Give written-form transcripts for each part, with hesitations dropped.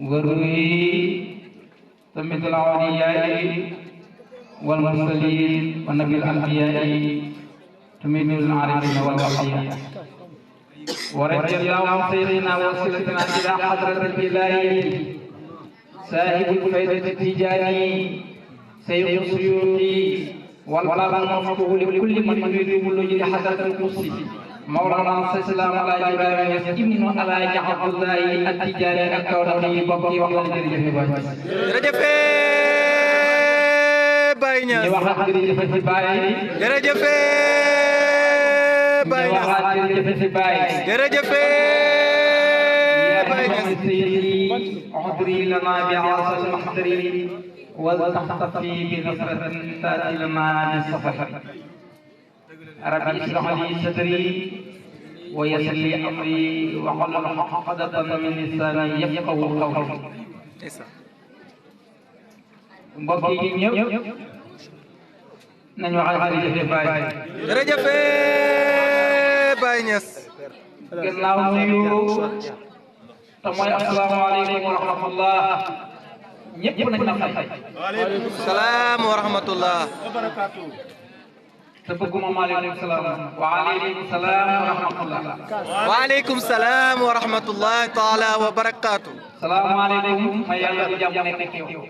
وروي تمد الأولياء والمرسلين ونبي الأنبياء تمد العارفين والأولياء ورضي الله عن سيدنا وسيلتنا إلى حضرة الإلهية صاحب الفائدة التجاري سيد السيوطي والباب المفتوح لكل من يريد الوجود لحضرة القدس مولانا سلام على إبراهيم ابن على عبد الله التجاري الكوني بقي وقال جريجف Baye Niass jërëjëf Baye Niass jërëjëf Baye Niass احضري لنا بعاص المحضر ولتحتفي بنصرة تأتي لنا بالسفر ربي اشرح لي صدري ويسر لي أمري واحلل عقدة من لساني يفقهوا قولي mbokk yi ñëpp nañu waxal jërëjëf Baye. jërëjëf Baye Niass. gannaaw nuyu te mooy asalaamaaleykum wa rahmatullah ñëpp nañ la fay. waaleykum salaam wa rahmatullah. te bëgguma maaleykum salaam. waaleykum salaam wa rahmatullah. waaleykum salaam wa rahmatullah taala wa barakaatu. salaamaaleykum ma yàlla bu jàmm nekk ak yow.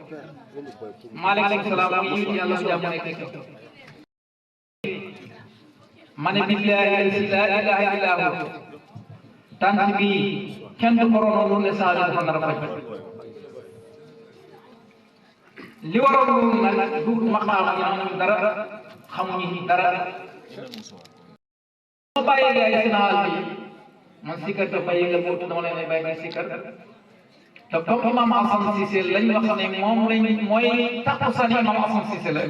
maaleykum salaam yi yàlla bu jàmm nekk ak yow. ma ne billaahi laa ilaaha illaa hu tant bi kenn du korono lu ne saa dafa nar a faj. li waroon loolu nag du ma xamuñu dara xamuñu dara. ma bàyyee gars yi sénégal bi man sikkar dafa yëngal moo dama leen bàyyi ci sikkar te comme imam Assane Cissé lañ wax ne moom lañ mooy takkusaan imam Assane Cissé la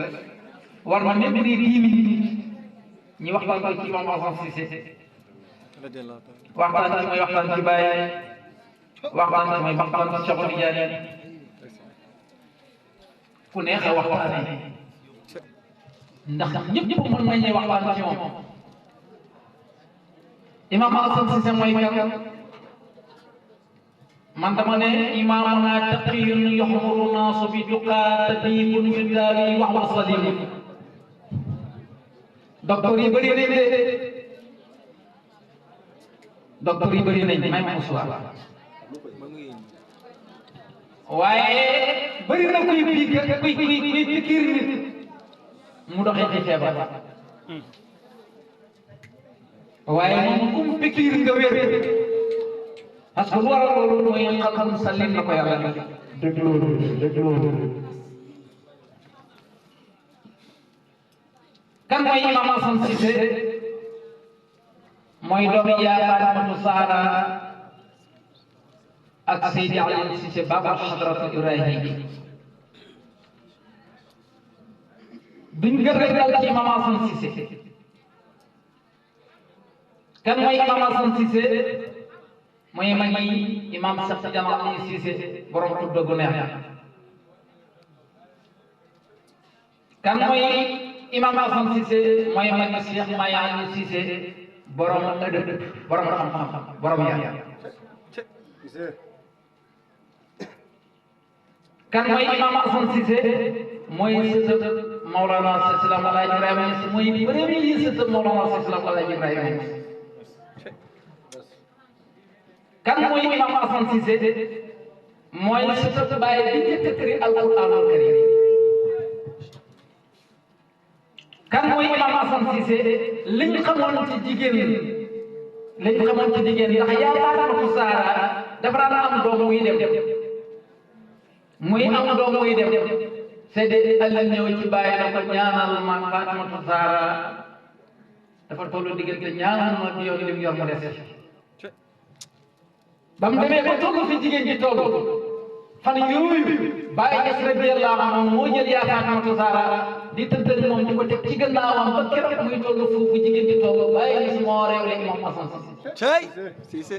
war na même di 10 minutes ñi waxtaan ko ci imam Assane Cissé waxtaan ci mooy waxtaan ci Baye waxtaan ci mooy waxtaan ci Cheikh Tidiane ku neex a waxtaanee ndax ñëpp mën nañu waxtaan ci moom imam Assane Cissé mooy kan man dama ne imaamuna taqiyun yuhmuru naasu bi tuqaa tabibun yudaawi wax salim docteur yi bëri nañ de docteur yi bëri nañ may ma musuwaar waaye bëri na kuy pikiir nit mu doxee ci feebar waaye moom kum pikiir nga wér parce que lu waral loolu mooy xam-xam salim la ko yàlla def dëgg loolu kan mooy imam Assane Cissé mooy doomi yaa Fatimatu Zahra ak Seydi Ali Cissé babul hadratu Ibrahim duñ gën rek dal ci imam Assane Cissé kan mooy imam Assane Cissé mooy magi imam Cheikh Tidiane Ali Cissé borom tudda gu neex kan mooy imam Assane Cissé mooy magi Cheikh Maya Ali Cissé borom ëdëb borom xam-xam borom yar kan mooy imam Assane Cissé mooy sëtëb Mawlana Salaam Alaaji Ibrahima Niass mooy premier sëtëb Mawlana Salaam Alaaji Ibrahima Niass kan mooy imam Assane Cissé mooy sëtëb Baye bi njëkk a tëri alquranul karim kan mooy imam Assane Cissé liñ xamoon ci jigéen ndax yaa Fatimatu Zahra dafa daan am doom muy dem muy am doom muy dem c'est de Allah ñëw ci Baye na ko ñaanal ma Fatimatu Zahra dafa tollu diggante ñaanal ma bi yow lim yor mu des ba mu demee ba tollu fi jigéen ji tollu fan yooyu Baye Niass radiyallahu anhu moo jël yaa Fatimatu Zahra di tëddal moom di ko teg ci gannaawam ba keroog muy tollu foofu jigéen ji tollu Baye Niass moo réew la imam Assane Cissé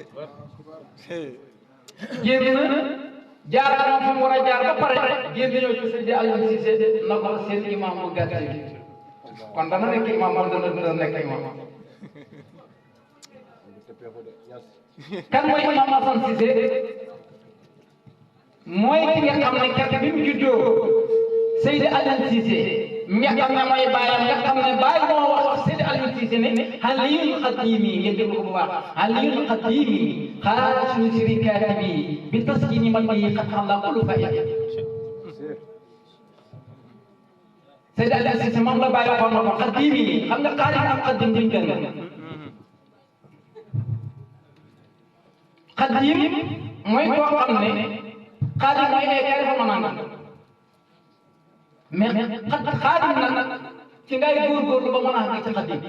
génn jaar na fi mu war a jaar ba pare génn ñëw ci Seydi Aliou Cissé na ko seen imam bu gàtt bi kon dana nekk imam wala dana nekk imam kan mooy imam Assane Cissé mooy ki nga xam ne kat bi mu juddoo Seydi Alioune Cissé mi nga xam ne mooy baayam nga xam ne baay moo wax Seydi Alioune Cissé ne Aliyul Xadimi ngeen déglu ko bu baax Aliyul Xadimi xaarasu sirikaati bi bi taskini man bi xat xam la kulu fa Seydi Alioune Cissé moom la bàyyi waxoon na ko Xadimi xam nga xaadim ak xadim duñ benn xadim mooy koo xam ne xaadim mooy ay kay fa mën a mais xaadim nag ci ngay góorgóorlu ba mën a àgg ci xadim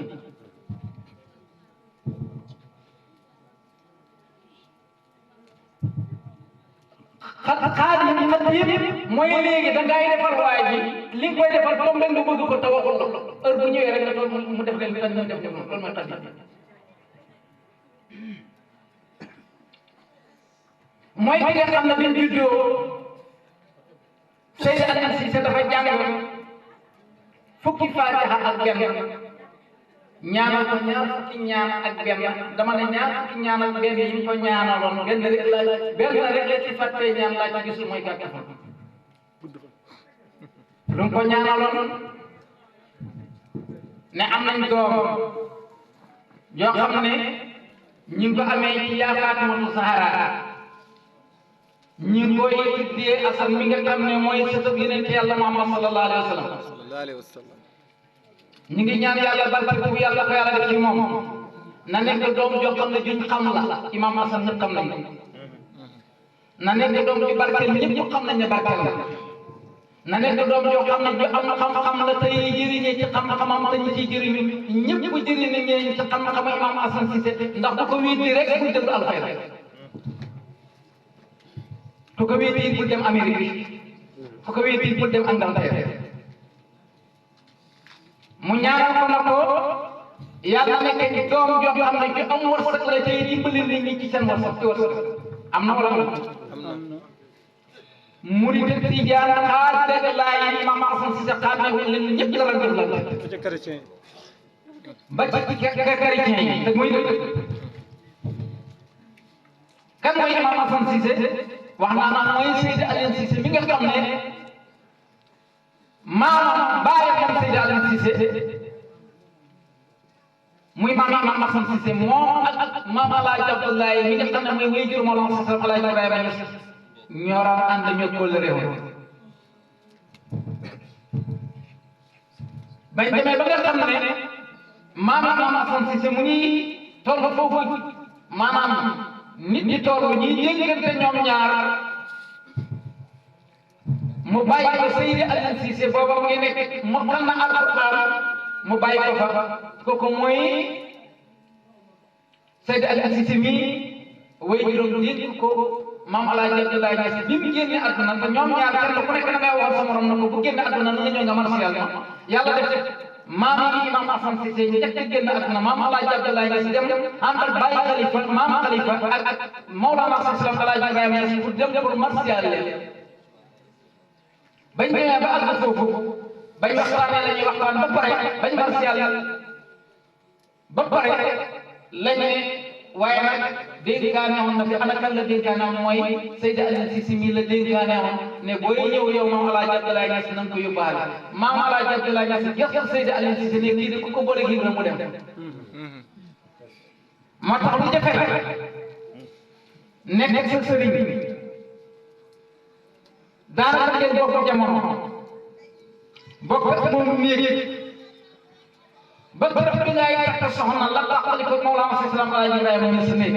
xaadim mooy léegi da ngay defal waay ji li nga koy defal comme nga bëgg ko te waxul la heure bu ñëwee rek nga toog mu def leen kan ñu def loolu mooy xadim mooy ki nga xam ne bi mu juddoo Seydi Alioune Cissé dafa jàng fukki faatiha ak benn ñaanal ko ñaar fukki ñaan ak benn dama ne ñaar fukki ñaan ak benn yi ñu ko ñaanaloon benn rek la ci fàttee ñaan laa ci gisul mooy gàtt fan lu mu ko ñaanaloon ne am nañ doom yoo xam ne ñu ngi ko amee ci yaa Faatimatu Zahra ñi koy tuddee Asan mi nga xam ne mooy sëtëb Yonent Yàlla Muhammad sallallahu alayhi wa sallam ñu ngi ñaan yàlla barke bu yàlla ko yàlla def ci moom na nekk doom joo xam ne juñ xam la Imam Asan ñëpp xam nañ na nekk doom ju barkeel ñëpp xam nañ ne barkeel la na nekk doom joo xam ne ju am xam-xam la tey jëriñe ci xam-xamam te ñu ciy jëriñu ñëpp bu jëriñe ci xam-xam Imam Asan Cissé ndax bu ko wéeti rek bu dëgg alxayra ku ko wéeti bul dem Amérique ku ko wéeti bul dem Angleterre mu ñaanal ko na ko yàlla nekk doom joo xam ne ju am wërsëg la tey dimbali nit ñi ci seen wërsëg ci wërsëg am na wala am na murid tijaan xaadir laay Imam Asan Cissé xàmmewul leen ñëpp la la def ba ci chrétien yi te mooy dëgg kan mooy Imam Asan Cissé wax naa naan mooy Seydi Alioune Cissé mi nga xam ne maanaam baayam Seydi Alioune Cissé muy maam Imam Asan Cissé moom ak maam Alaaji Abdoulaye mi nga xam ne mooy wéy jur Mawlana Alaaji Ibrahima Niass ñoo daan ànd ñoo kóol réew bañ demee ba nga xam ne maam Imam Asan Cissé mu ngi toll foofu maanaam nit ñi toll ñuy déggante ñoom ñaar mu bàyyi ko Seydi Alioune Cissé booba mu ngi nekk mokkal na alquran mu bàyyi ko fa kooku mooy Seydi Alioune Cissé mii way juróom dégg ko maam Alaaji Abdoulaye Niass bi mu génne àdduna te ñoom ñaar kenn ku nekk da ngay wax sa morom na ko bu génne àdduna na la ñoo nga mën a yàlla def maam yi Imam Asan Cissé njëkk a génn àdduna maam Alaaji Abdoulaye Niass dem ànd ak Baye Khalifa maam Khalifa ak Mawlana Sallallahu Alaaji Ibrahima Niass pour dem pour martial leen bañ demee ba àgg foofu bañ waxtaanee la ñuy waxtaan ba pare bañ martial ba pare lañ ne waaye nag dénkaane woon na fi ana kan la dénkaane woon mooy Seydi Alioune Cissé mii la dénkaane woon ne booy ñëw yow maam Alaaji Abdoulaye Niass na nga ko yóbbaale maam Alaaji Abdoulaye Niass gëstu Seydi Alioune Cissé ne kii de ku ko boole kii la mu dem moo tax lu jafe nekk sa sëriñ daanaka ngeen bokk jamono bokk ak moom néeg ba bërëb bi ngay takk soxna la taxali ko Mawlana Sallallahu Alaaji Ibrahima Niass néeg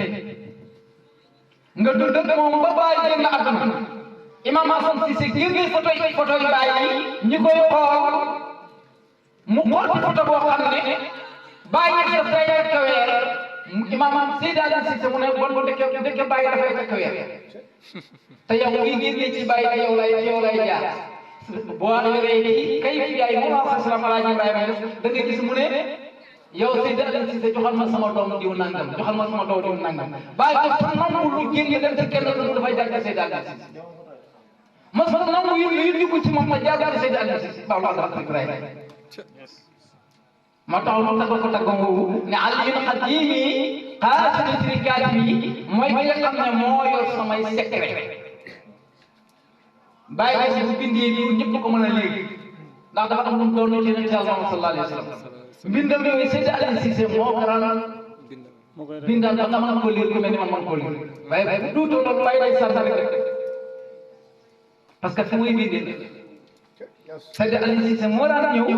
nga dund ak moom ba bàyyi génn àdduna Imam Asan Cissé génne photo yi bàyyi ñi koy xool mu xool ci photo boo xam ne bàyyi daf day takk weer Imam Seydi Alioune Cissé mu ne bon bu dëkk bàyyi dafay takk weer te yow ngi génne ci bàyyi yow lay jaar boo yoree ci kay fi yaay Mawlana Sallallahu Alaaji Ibrahima Niass da nga gis mu ne yow Seydi Alioune Cissé joxal ma sama doom diw nangam joxal ma sama doom diw nangam bàyyi ko fa nangu lu génne dem te kenn du dafay jaar ci Seydi Alioune Cissé ma fa nangu yu dugg ci moom ma jaar ci Seydi Alioune Cissé Mawlana Ibrahima ma taxaw ma tagg ko tagg woowu ne Aliyul Xadimi xaasati sirikaati bi mooy bi nga xam ne moo yor samay secret bàyyi si bu bindee pour ñëpp ko mën a léegi ndax dafa am lu mu doon ci Yonent Yàlla Muhammad sallallahu alayhi wa sallam mbindam yooyu Seydi Aliou Cissé moo ko daan bindal ba nga mën ko lire ku mel ni man mën koo lire waaye bu duutoo loolu bàyyi day sant rek parce que fu muy bindee Seydi Aliou Cissé moo daan ñëw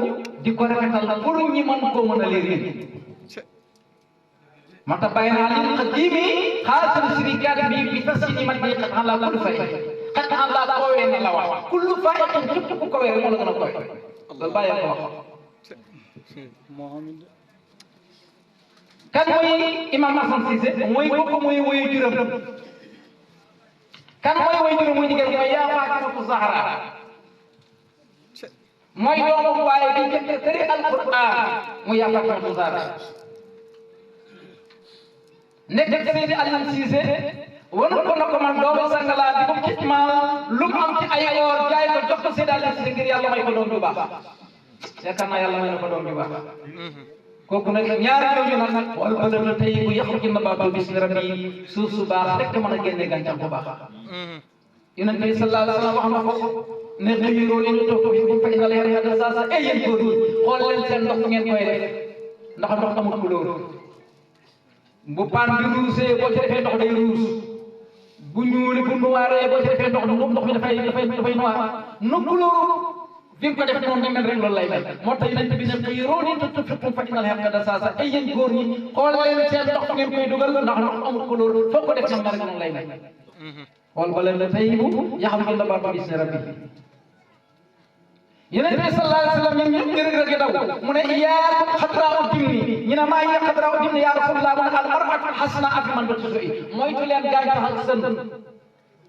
di ko rafetal pour ñi mën koo mën a lire moo tax bàyyi naa lil qadimi xaasul sirikaat bi tasini man bi xat xan laa kullu fay xat xan laa koowee na la wax kullu fay képp ku koowee rek moo la gën a koy loolu bàyyi ko wax kan mooy imam Hassan Cissé mooy kooku mooy woyu juróom kan mooy woyu juróom muy digal mooy yaa Faatimatu Zahra mooy doomu waaye bi njëkk tëri alquran muy yaa Faatimatu Zahra nekk Seydi Aliou Cissé wan ko na ko man doomu sang laa di ko kitmaal lu mu am ci ay or jaay ko jox ko Seydi Aliou Cissé ngir yàlla may ko doom ju baax yaakaar naa yàlla may na ko doom ju baax kooku nag ñaari ñooñu nag wal badal tayyibu yaxruju nabaatu bismi rabbi suuf su baax rek mën a génne gàncax bu baax Yonent bi sallallahu alayhi wa sallam wax na ko ne xëyiroo leen toog fi fa inna al-hayata saasa ay yéen góor ñi xool leen seen ndox ngeen koy def ndax ndox amul couleur bu paan bi ruusee boo ci defee ndox day ruus bu ñuuli bu noiree boo ci defee ndox mi dafay noir no couleur bi nga ko def noonu mel rek loolu lay mel moo tax Yonent bi ne xëyiroo leen toog fi fa inna al-hayata saasa ay yéen góor ñi xool leen seen ndox ngeen koy dugal ndax ndox amul couleur foo ko def nam rek noonu lay mel xool ba leen la tayyibu yaxruju nabaatu bismi rabbi Yonent bi sallallahu alayhi wa sallam ñun ñëpp rek daw mu ne iyaakum xadraa'u dimni ñu ne maa ngi xadraa'u dimni yaa rasulullah mu ne al mar'atu hasana afiman ba tusu'i moytu leen gàncax ak sën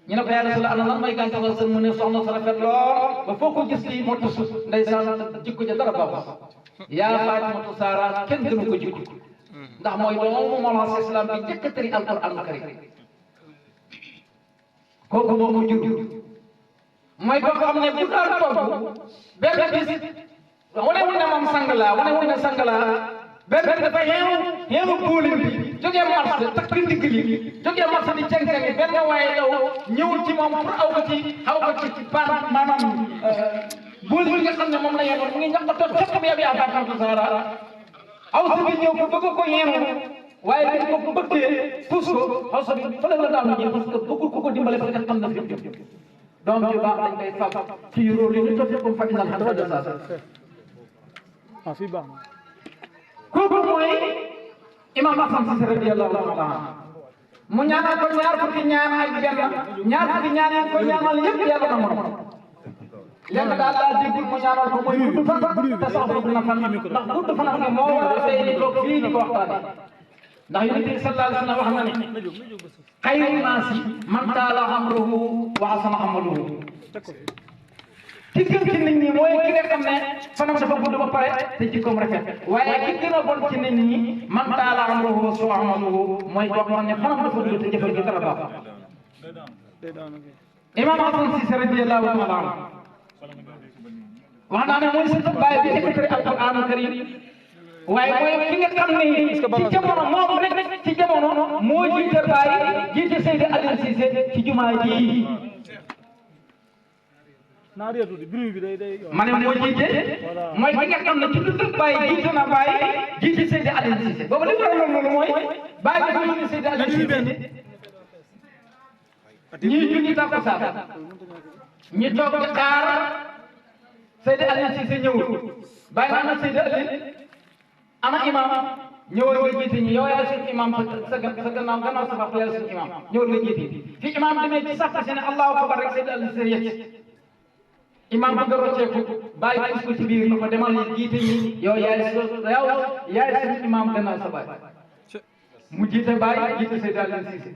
ñu ne ko yaa rasulullah ana lan mooy gàncax ak sën mu ne soxna sa rafet lool ba foo ko gis lii moo tusu ndeysaan jikko ja dara baaxul yaa Faatimatu Zahra kenn gënu ko jikko ndax mooy doomu Mawlana islam bi njëkk a tëri alquran karim kooku moo ko jur mooy ko xam ne bu daan togg benn bis wanewul ne moom sang la wanewul ne sang la benn bi dafa xeewu buulin bi jógee marché takk ndigg li jógee marché di ceng-ceng benn waaye daw ñëwul ci moom pour aw ko ci xaw ko ci paan maanaam buul bi nga xam ne moom la yenoon mu ngi ñaq toog fekk bi yaa Faatimatu Zahra aw sa bi ñëw ko bëgg ko yenu waaye dañ ko bëggee puus ko aw sa bi fële la daanu ñëw parce que bëggul ko dimbale parce que xam na fi doom ju baax dañ koy fab ci rôle yi ñu toog comme fa inal xadra sa ah fii baax na kooku mooy imam Hassan Cissé radiyallahu taala mu ñaanal ko ñaar fukki ñaan ak benn ñaar fukki ñaan yi ko ñaanal yëpp yàlla na moom lenn daal laa déggul mu ñaanal ko mooy gudd fan te sax gudd na fan ndax gudd fan ak moo war a fay ni toog fii di ko waxtaane ndax Yonent bi sallallahu alayhi wa sallam wax na ne xayru naasi man taala amruhu wa hasuna amaluhu ki gën ci nit ñi mooy ki nga xam ne fanam dafa gudd ba pare te jikkoom rafet waaye ki gën a bon ci nit ñi man taala amruhu wa hasuna amaluhu mooy koo xam ne fanam dafa gudd te jëfal gi dara baax imam Hassan Cissé radiyallahu taala anhu wax naa ne mooy sa baay bi écouté alquran karim waaye mooy ki nga xam ne ci jamono moom rek ci jamono moo jiite baay jiite Seydi Aliou Cissé ci jumaa ji naa réetu di bruit bi day ma ne moo jiite mooy ki nga xam ne ci dundu baay jiite na baay jiite Seydi Aliou Cissé boobu li waral loolu mooy baay dafa yónni Seydi Aliou Cissé ñii julli takkusaan ñi toog di xaar Seydi Aliou Cissé ñëwul bàyyi naa na Seydi Aliou ana imam ñëwal nga jiite ñi yow yaay suñu imam sa gannaaw sa bopp yaay suñu imam ñëwal nga jiite fi imam demee ci sax si ne allahu akbar rek Seydi Aliou Cissé yegg imam bëgg a rocceeku bàyyi gis ko ci biir na ko demal jiite ñi yow yaay suñu imam gannaaw sa baay mu jiite bàyyi jiite Seydi Aliou Cissé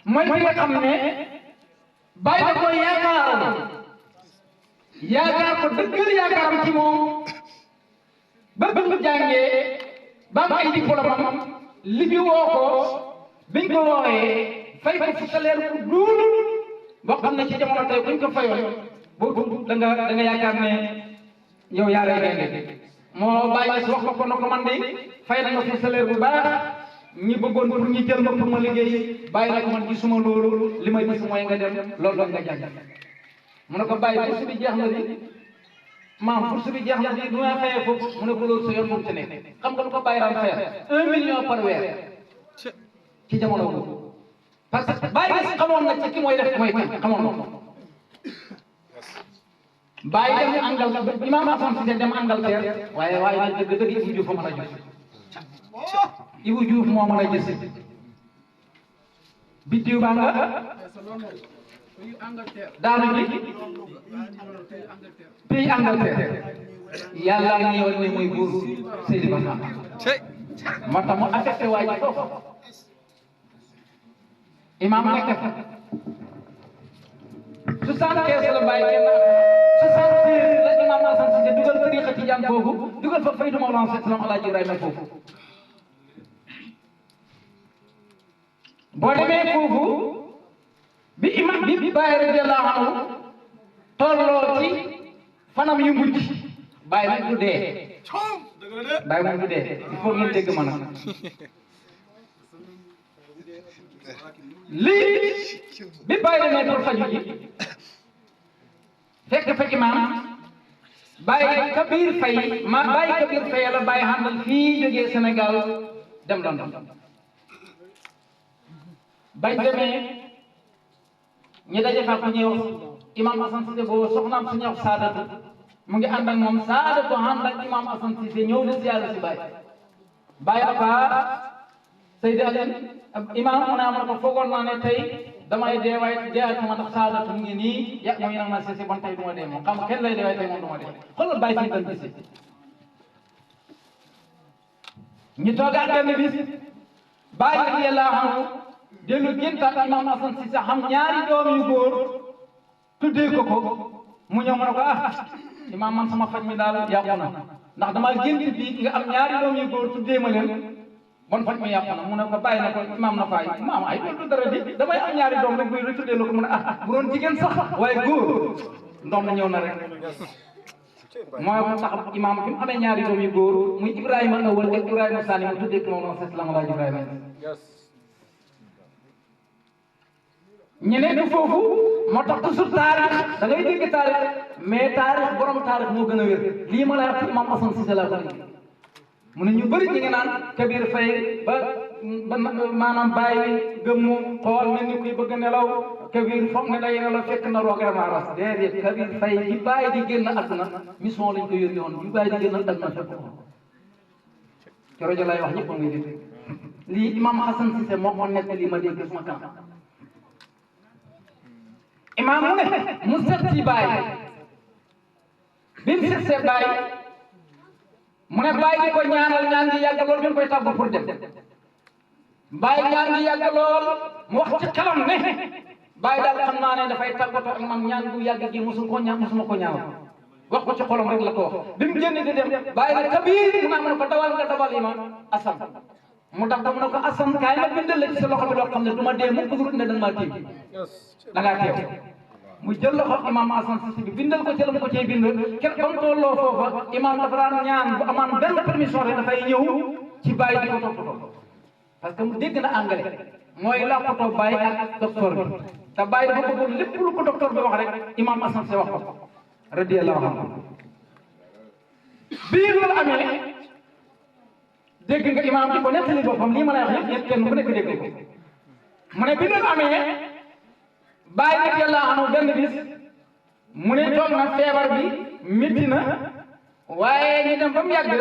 mooy ki nga xam ne bàyyi da koy yaakaar ko dëggal yaakaaram ci moom ba mu jàngee ba am ay diplôme am li bi woo ko biñ ko woowee fay ko ci salaire bu duul boo xam ne ci jamono tey buñ ko fayoon boobu da nga yaakaar ne yow yaa lay gaynde moo bàyyi si wax ko na ko man de fay na nga fi salaire bu baax ñi bëggoon pour ñu jël ma pour ma liggéey bàyyi na ko man gisuma loolu li may gis mooy nga dem loolu doon nga jàng mu ne ko bàyyi bourse bi jeex na di maam bourse bi jeex na di du may fayee foofu mu ne ko loolu sa yoon moom ci nekk xam nga lu ko bàyyi daan fayal 1 million par weer ci jamono boobu parce que bàyyi si xamoon na ci ki mooy def mooy kan xamoon na ko bàyyi dem Angleterre imam Hassan Cissé dem Angleterre waaye nag dëgg Ibou Diouf a mën a jot Ibou Diouf moo mën a gis biddiw baa nga daanu ji pays Angleterre yàlla ñëwal ne mooy buur Seydi Bamba moo tax mu affecté waa ji foofu imam nekk fa 75 la bàyyi kenn 76 la imam Hassan Cissé dugal tariqa Tijaan foofu dugal fa faydu Mawlana Seex Salaam Alaaji Ibrahima foofu boo demee foofu bi imam bi Baay radiyallahu anhu tolloo ci fanam yu mujj Baay nag du dee Baay moom du dee il faut ngeen dégg ma nag lii bi Baay demee pour faju ji fekk fa imam Baay Kabir Faye Baay Kabir Faye la Baay àndal fii jógee Sénégal dem London bañ demee ñu daje fa ku ñuy wax imam Hassan Cissé boobu soxnaam su ñuy wax Saadatu mu ngi ànd ak moom Saadatu ànd ak imam Hassan Cissé ñëw di ziyaara si Baay Aba Seydi Alioune imam mu ne am na ko foogoon naa ne tey damay dee waaye deeatuma ndax Saadatu mu ngi nii ya mooy nag ma Cissé bon tey du ma dee moom xam kenn lay dee waaye tey moom du ma dee xoolal Baay fi tan Cissé ñu toogaat benn bis Baay radiyallahu anhu dellu géntaat imam Hassan Cissé xam ñaari doom yu góor tuddee ko mu ñëw ma ne ko imam man sama faj mi daal yàqu na ndax dama gént bi nga am ñaari doom yu góor tuddee ma leen bon faj mi yàqu na mu ne ko bàyyi na ko imam na faay imam ay loolu dara di damay am ñaari doom rek buy tuddee la ko mu ne bu doon jigéen sax waaye góor ndoom na ñëw na rek mooy mu tax imam bi mu amee ñaari doom yu góor muy Ibrahima Awal ak Ibrahima Sani mu tuddee ko moom Seex Salaam Alaaji Ibrahima ñeneen ñi foofu moo tax toujours taarix da ngay dégg taarix mais taarix borom taarix moo gën a wér lii ma lay wax ci imam Hassan Cissé la ko mu ne ñu bëri ñi ngi naan Kabir Faye ba maanaam bàyyi gëmmu xool mel ni kuy bëgg nelaw Kabir foog ne day nelaw fekk na roog rek ras déedéet Kabir Faye bi bàyyi di génn àdduna mission lañ ko yónni woon bi bàyyi di génn àdduna fekk ko ci rajo lay wax ñëpp a ngi dégg lii imam Hassan Cissé moo ko nekk lii ma dégg sama kanam imam mu ne mu seet si Baay bi mu seet see Baay mu ne Baay di ko ñaanal ñaan gi yàgg lool bi mu koy tàggu pour dem Baay ñaan gi yàgg lool mu wax ci xelam ne Baay daal xam naa ne dafay tàggatoo ak man ñaan gu yàgg gi musuma ko ñaanal wax ko ci xolam rek la ko wax bi mu génn di dem Baay ne Kabir mu ne ko dawal nga dawal imam Hassan mu tax mu ne ko Hassan kaay ma bindal la ci sa loxo bi loo xam ne du ma dee mu ko ne da nga maa tiim da ngaa teew mu jël loxo imam Hassan Cissé bi bindal ko ci la mu ko cee bind kenn ba mu tolloo foofa imam dafa daan ñaan bu amaan benn permission rek dafay ñëw ci Baay di ko toppatoo parce que mu dégg na anglais mooy làppatoo Baay ak docteur bi te Baay dafa bëggoon lépp lu ko docteur bi wax rek imam Hassan Cissé wax ko radiyallahu anhu bii loolu amee dégg nga imam di ko nettali boppam lii ma lay wax yëpp kenn ku nekk dégg ko mu ne bi loolu amee Baay radiyallahu anhu benn bis mu ne toog na feebar bi métti na waaye ñu dem ba mu yàgg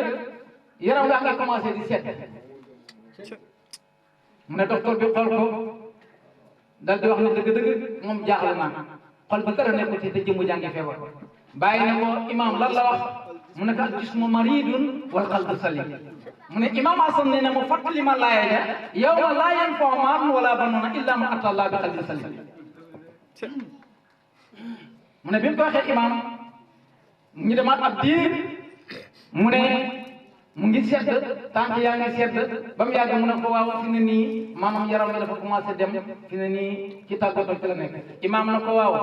yaram daa nga commencé di seet mu ne docteur bi xool ko dal di wax ne dëgg-dëgg moom jaaxle naa xol bi dara nekkul ci te jëmmu jàngi feebar bàyyi ne ko imam lan la wax mu ne ko al jismu maridun wal qalbu salim mu ne imam Hassan ne ne mu fàttali ma laaya ja yawma laa yanfa'u maalun wala banuuna illa man ataa Allaha bi qalbin salim mu ne bi mu ko waxee imam ñu demaat ab diir mu ne mu ngi sedd tànk yaa ngi sedd ba mu yàgg mu ne ko waaw fi ne nii maanaam yaram bi dafa commencé dem fi ne nii ci tàggatoo ci la nekk imam na ko waaw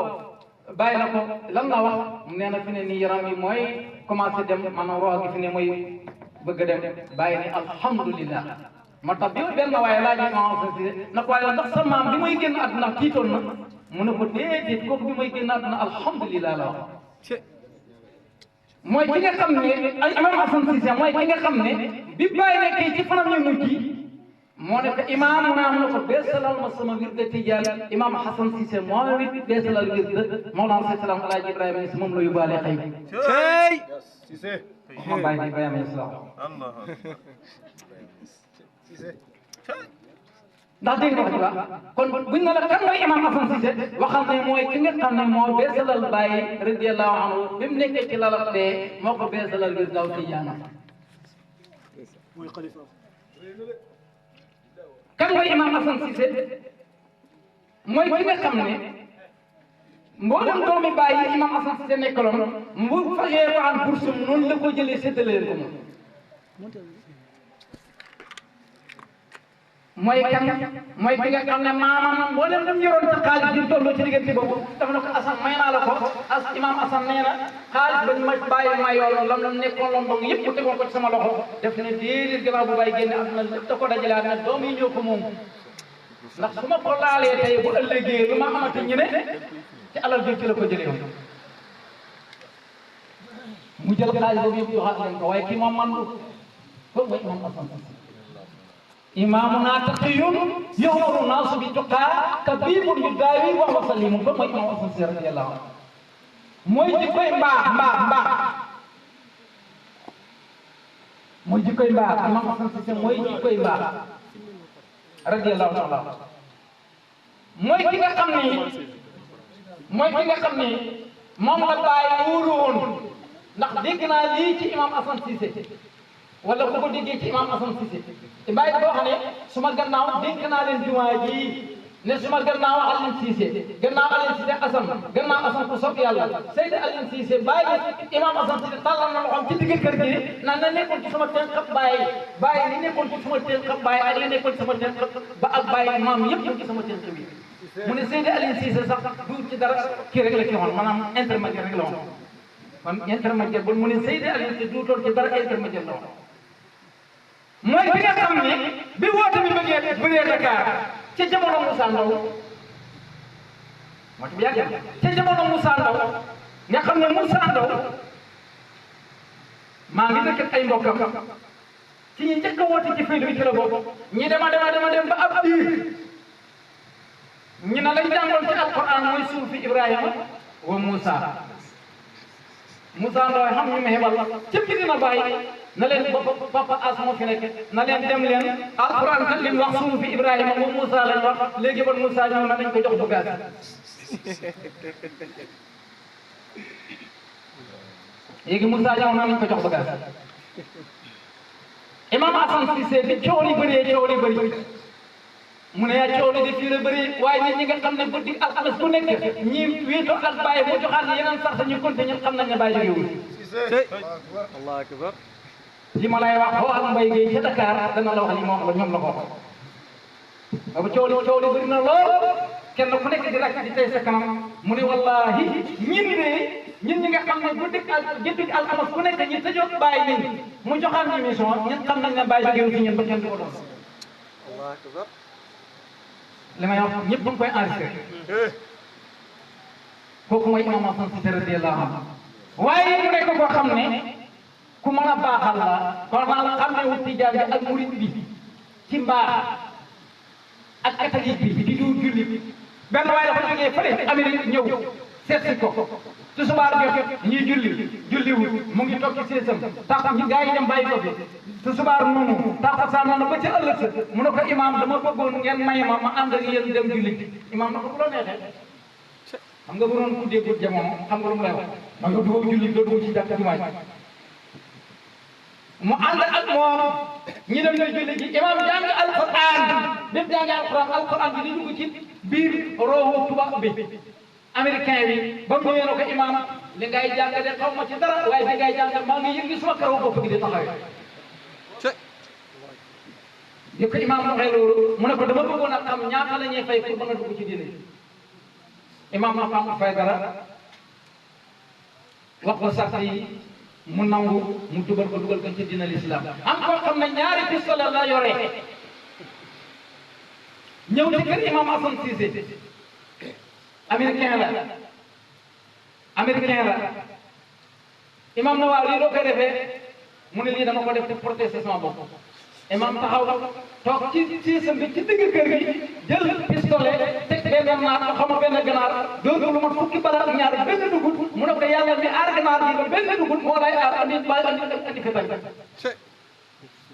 bàyyi na ko lan la wax mu nee na fi ne nii yaram bi mooy commencé dem maanaam roo gi fi ne mooy bëgg a dem bàyyi ne alhamdulillah moo tax bi benn waaye laaj imam Assane Cissé na ko waaye ndax sa maam bi muy génn àdduna tiitoon na mu ne ko déedéet kooku bi muy génn àdduna alhamdulilah la wax mooy ki nga xam ne ay imam Assane Cissé mooy ki nga xam ne bi bàyyi nekkee ci fanam ñu mujj moo ne ko imaam mu naam na ko beesalal ma sama wirde tijaan imam Assane Cissé moo it beesalal wirde Mawlana Seex Salaam Alaaji Ibrahima Niass moom la yóbbaale xëy Cey ma bàyyi di Ibrahima Niass la ndax dégg nga wax ba kon buñ ne la kan mooy imam Assane Cissé waxal ne mooy ki nga xam ne moo beesalal Baye radiyallahu anhu bi mu nekkee ci lalab dee moo ko beesalal ngir daw Tijaana kan mooy imam Assane Cissé mooy ki nga xam ne mboolem doomi Baye yi imam Assane Cissé nekkaloon mu fajee ko am bourse noonu la ko jëlee séddaleen ko moom mooy kan mooy ki nga xam ne maamam mboolem dem yoroon ci xaalis bi tolloo ci diggante boobu dafa ne ko Assane may naa la ko imam Assane nee na xaalis bañ ma bàyyi ma yoon lam nekkoon London yëpp mu tegoon ko ci sama loxo def ne déedéet gannaaw bu bàyyi génne àdduna lépp da ko dajalaat ne doom yi ñoo ko moom ndax su ma ko laalee tey bu ëllëgee lu ma xamante ñu ne ci alal bi ci la ko jëlee woon mu jël xaalis boobu yëpp joxaat leen ko waaye kii moom man ko mooy imam Assane إمامنا تقي يؤمر الناس بالتقى طبيب يداوي وهو سليم كما إمام Assane Cissé رضي الله عنه mooy jikkoy mbaax mooy jikkoy mbaax imam Assane Cissé mooy jikkoy mbaax radiyallahu taala mooy ki nga xam ni moom la bàyyi wóoru woon ndax dégg naa lii ci imam Assane Cissé wala bu ko déggee ci imam Assane Cissé te bàyyi boo xam ne suma gannaaw dénk naa leen jumaa ji ne suma gannaaw Alioune Cissé gannaaw Alioune Cissé Assane gannaaw Assane ku sopp yàlla Seydi Alioune Cissé bàyyi imam Assane Cissé tàllal na loxoom ci digg kër gi naan na nekkoon ci sama teen xab bàyyi li nekkoon ci sama teen xab bàyyi ak li nekkoon ci sama teen xab ba ak bàyyi maam yëpp ñu ci sama teen xab yi mu ne Seydi Alioune Cissé sax du ci dara kii rek la ci waxoon maanaam intermédiaire rek la woon kon intermédiaire bon mu ne Seydi Alioune Cissé du toon ci dara intermédiaire la woon mooy bi nga xam ne bi woote bi bëree Dakar ca jamono Moussa Ndaw moo ci bi yàgg ca jamono Moussa Ndaw nga xam ne Moussa Ndaw maa ngi dëkk ay mbokkam ci ñi njëkk a woote ci fayda bi ci la bokk ñi dema dem ba ab diir ñi na lañ jàngoon ci alquran mooy suufi Ibrahima wa Moussa Ndaw xam ñu ma xebal ca Medina Baye na leen papa as moo fi nekk na leen dem leen alquran kat li mu wax suufi Ibrahima moom Moussa lañ wax léegi bon Moussa ñëw na dañ ko jox bagage léegi Moussa ñëw na dañ ko jox bagage imam Assane Cissé bi coow li bëri mu ne yaa coow li di fii la bëri waaye nit ñi nga xam ne guddi alxames bu nekk ñi wéetoo ak bàyyi mu joxaat yeneen sax ñu continué ñun xam nañ ne bàyyi jógewul Allahu akbar li ma lay wax boo ak Mbaye Gueye ca Dakar dana la wax li ma wax la ñoom la ko wax boobu coow li bëri na lool kenn ku nekk di rakk di tey sa kanam mu ne wallahi ñun ñi nga xam ne guddi alxames ku nekk ñi tëjoon bàyyi nañ mu joxaat ñu émission ñun xam nañ ne bàyyi jógewul ci ñun ba kenn du ko doon Allahu akbar li may wax ñëpp bu ngi koy enregistré kooku mooy imam Assane Cissé radiyallahu anhu waaye mu nekk koo xam ne ku mën a baaxal la kon maanaam xam ne wut tijaan bi ak murit bi ci mbaax ak catholique bi di du julli benn waaye dafa jógee fële Amérique ñëw seet si ko su subaa jot ñuy julliwul mu ngi toog ci seesam tax ñi gaa yi dem bàyyi ko fi su subaa noonu tax saa noonu ba ci ëllëg sa mu ne ko imaam dama bëggoon ngeen may ma ànd ak yéen dem julli imaam na ko bu la neexee xam nga bu doon ku déggul jamono xam nga lu mu lay wax ma nga dugg julli doo dugg ci jàkk jumaa mu ànd ak moom ñi dem na julli ji imaam jàng alquran bépp jàng alquran bi di dugg ci biir roowu tubaab bi américain bi ba mu ñëwee na ko imaam li ngay jàng de xaw ma ci dara waaye li ngay jàng maa ngi yëngi suma karaw bopp gi di taxawee di ko imaam waxee loolu mu ne ko dama bëggoon a xam ñaata la ñuy fay pour mën a dugg ci diine imaam na ko amul fay dara wax ko sax yi mu nangu mu dugal ko ci diine l'islam am koo xam ne ñaari pistolet la yore ñëw ci kër imam Assane Cissé américain la imam na waaw lii doo koy defee mu ne lii dama ko def pour protéger sama bopp imam taxaw toog ci siisam bi ci digg kër gi jël pistolet teg benn naat xaw ma benn ganaar dóor ko lu ma fukki bala ak ñaar benn dugut mu ne ko yàlla mi aar ganaar bi ba benn dugut moo lay aar andi andi fetal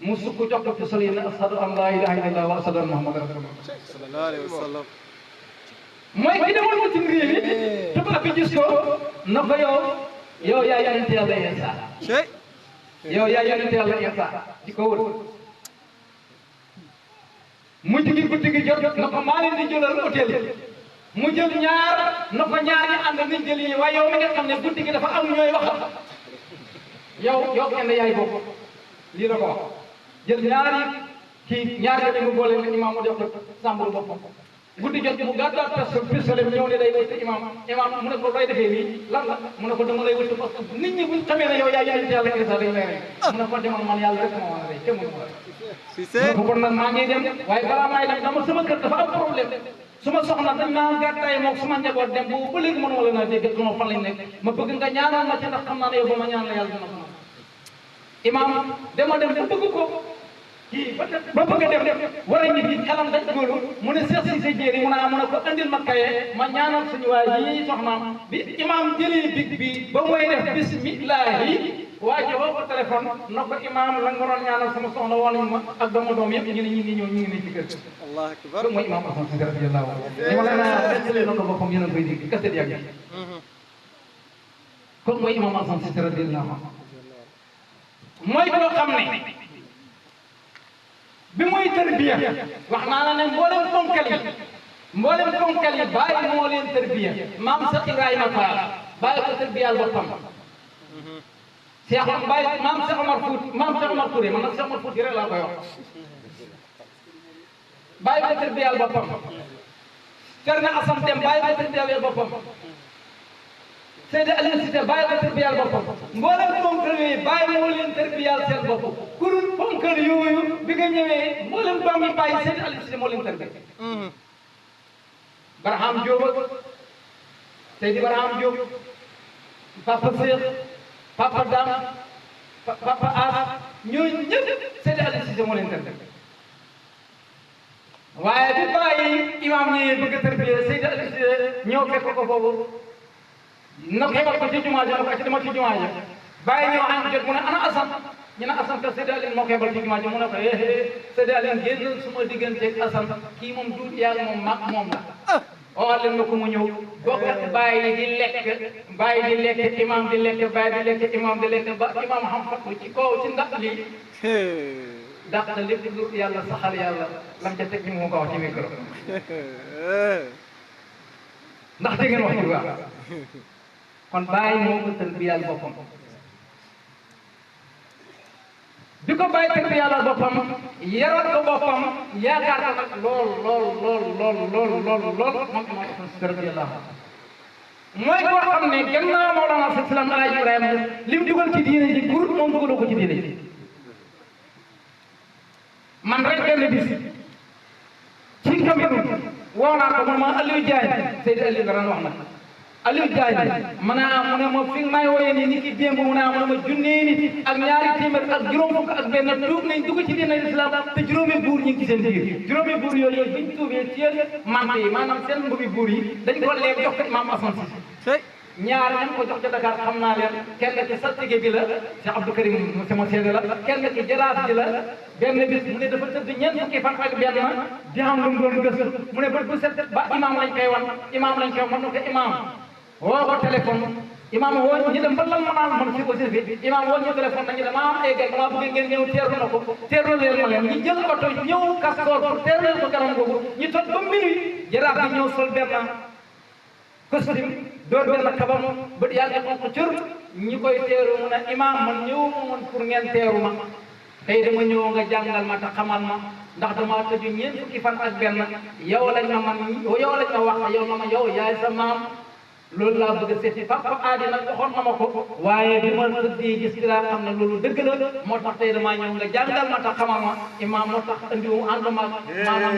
mu sukk jox ko pistolet yi ne ashadu an laa ilaha illallah wa ashadu anna muhammadan rasulullah sallallahu alayhi wa sallam. mooy ki demoon mu ci réew yi tubaab bi gis ko na ko yow yaa yonent yàlla Iisaa yow yaa yonent yàlla Iisaa di ko wër mu jigi guddi gi jot na ko maa leen di jëlal hôtel mu jël ñaar na ko ñaar ñi ànd nañ jël yi waaye yow mi nga xam ne guddi gi dafa am ñooy waxal yow kenn yaay bokk lii la ko wax jël ñaari kii ñaari yooyu mu boole ne imaam mu def ko sàmbur boppam guddi jot mu gàddaat pistolet ñëw ne day wëtt imaam mu ne ko looy defee nii lan la mu ne ko dama lay wëtt parce que nit ñi buñ xamee ne yow yaa yonent yàlla Iisaa dañ lay rey mu ne ko demal man yàlla rek ma war a rey kenn mënu ma rey mu ne ko kon nag maa ngi dem waaye balaa maay dem dama sama kër dafa am problème su ma soxna dañ naa gàttaay moom su ma njaboot dem boobu ba léegi mënu ma leen a dégg xama fan lañ nekk ma bëgg nga ñaanal ma ci ndax xam naa ne yow ba ma ñaan la yàlla dina ko imaam dama dem ba bëgg ko kii ba bëgg a def war a ñibbi xelam dañ góolu mu ne Cheikh Cissé Diéry mu ne ko andil ma kaye ma ñaanal suñu waay yi soxnaam bi imaam jëlee big bi ba mooy def bismillahi waa ji woo ko téléphone na ko imaam la nga doon ñaanal sama soxna woo nañ ma ak dama doom yëpp ñu ne ñu ngi ñëw ñu ngi ne ci kër Allahu akbar. mooy imaam Assane Cissé radiyallahu anhu li ma leen a nettalee na ko boppam yéen a koy dégg kaset yàgg kon mooy imaam Assane Cissé radiyallahu anhu mooy koo xam ne bi muy tërbiya wax naa la ne mboolem ponkal yi bàyyi moo leen tërbiya maam Cheikh Ibrahima Fall bàyyi ko tërbiyal boppam maam Cheikh Omar Touré man nag Cheikh Omar Fouti rek laa koy wax bàyyi ko tërbiyal boppam Cerno Assane Deme bàyyi ko tërbiyal boppam Seydi Aliou Cissé bàyyi ko tërbiyal boppam mboolem ponkal yooyu bàyyi moo leen tërbiyal seen bopp kurul ponkal yooyu bi nga ñëwee mboolem doom yi bàyyi Seydi Aliou Cissé moo leen tërbiya Barham Diop Seydi Barham Diop Papa Cheikh Papa Dame Papa As ñooñu ñëpp Seydi Aliou Cissé moo leen tërbiya waaye bi bàyyi imam ñëwee bëgg a tërbiya Seydi Aliou Cissé ñëw fekk ko foofu na xebal ko ci jumaa ji na ko ci dama ci jumaa ji bàyyi ñëw añ jot mu ne ana Assane ñu ne Assane ka Seydi Aliou moo xebal ci jumaa ji mu ne ko Seydi Aliou génn suma digganteeg Assane kii moom duut yàlla moom mag moom la oo leen na ko mu ñëw bokk bàyyi di lekk imam di lekk bàyyi di lekk imam di lekk ba imam xam fatlu ci kaw ci ndax lii dàq lépp lu yàlla saxal yàlla lam ca teg ñu mu ko wax ci micro ndax dégg ngeen wax ci baax kon bàyyi moo ko tërbiyal boppam bi ko bàyyi tërbiyal boppam yaral ko boppam yaakaar ko nag lool moom imaam Assane Cissé radiyallahu mooy koo xam ne gannaaw Mawlana Cheikh Islam Alaaji Ibrahima li mu dugal ci diine ji pour moom dugaloo ko ci diine ji man rek benn bis ci Cameroun woo naa ko ma Aliou Diagne Seydi Aliou nga daan wax nag Aliou Diagne mu ne ma fi may wooyee nii ni ki démb mu ne ma junnee nit ak ñaari téeméer ak juróom fukk ak benn tuub nañ dugg ci diine islam te juróomi buur ñu ngi ci seen biir juróomi buur yooyu biñ tuubee ci mante yi maanaam seen mbubbi buur yi dañ ko leeg jox ko Imam Assane Cissé ñaar ñam ko jox ca Dakar xam naa leen kenn ci saltige bi la Cheikh Abdou Karim sama seede la kenn ci jaraaf ji la benn bis mu ne dafa tëdd ñeent fukki fan ak benn di xam lu mu doon gëstu mu ne bët bu set ba imam lañ koy wan man na ko imam woo ko téléphone imam woo ñu dem ba lan ma naan man si aussi bi imam woo ñu téléphone nañu dama am ay gars dama bëgg ngeen ñëw teeru na ko teeru leen ma leen ñu jël oto ñëw Castor pour teeru leen ko garam googu ñu toog ba minuit jaraaf bi ñëw sol benn costume door benn kabam bët yaa ngi xonq cër ñi koy teeru mu ne imam man ñëwuma woon pour ngeen teeru ma tey dama ñëw nga jàngal ma te xamal ma ndax dama tëju ñeent fukki fan ak benn yow lañ ma wax yow ma yow yaay sa maam loolu laa bëgg a seeti papa aadi nag waxoon na ma ko waaye bi ma tëddee gis ci laa xam ne loolu dëgg la moo tax tey damaa ñëw nga jàngal ma tax xamal ma imaam moo tax andiwu ànduma maanaam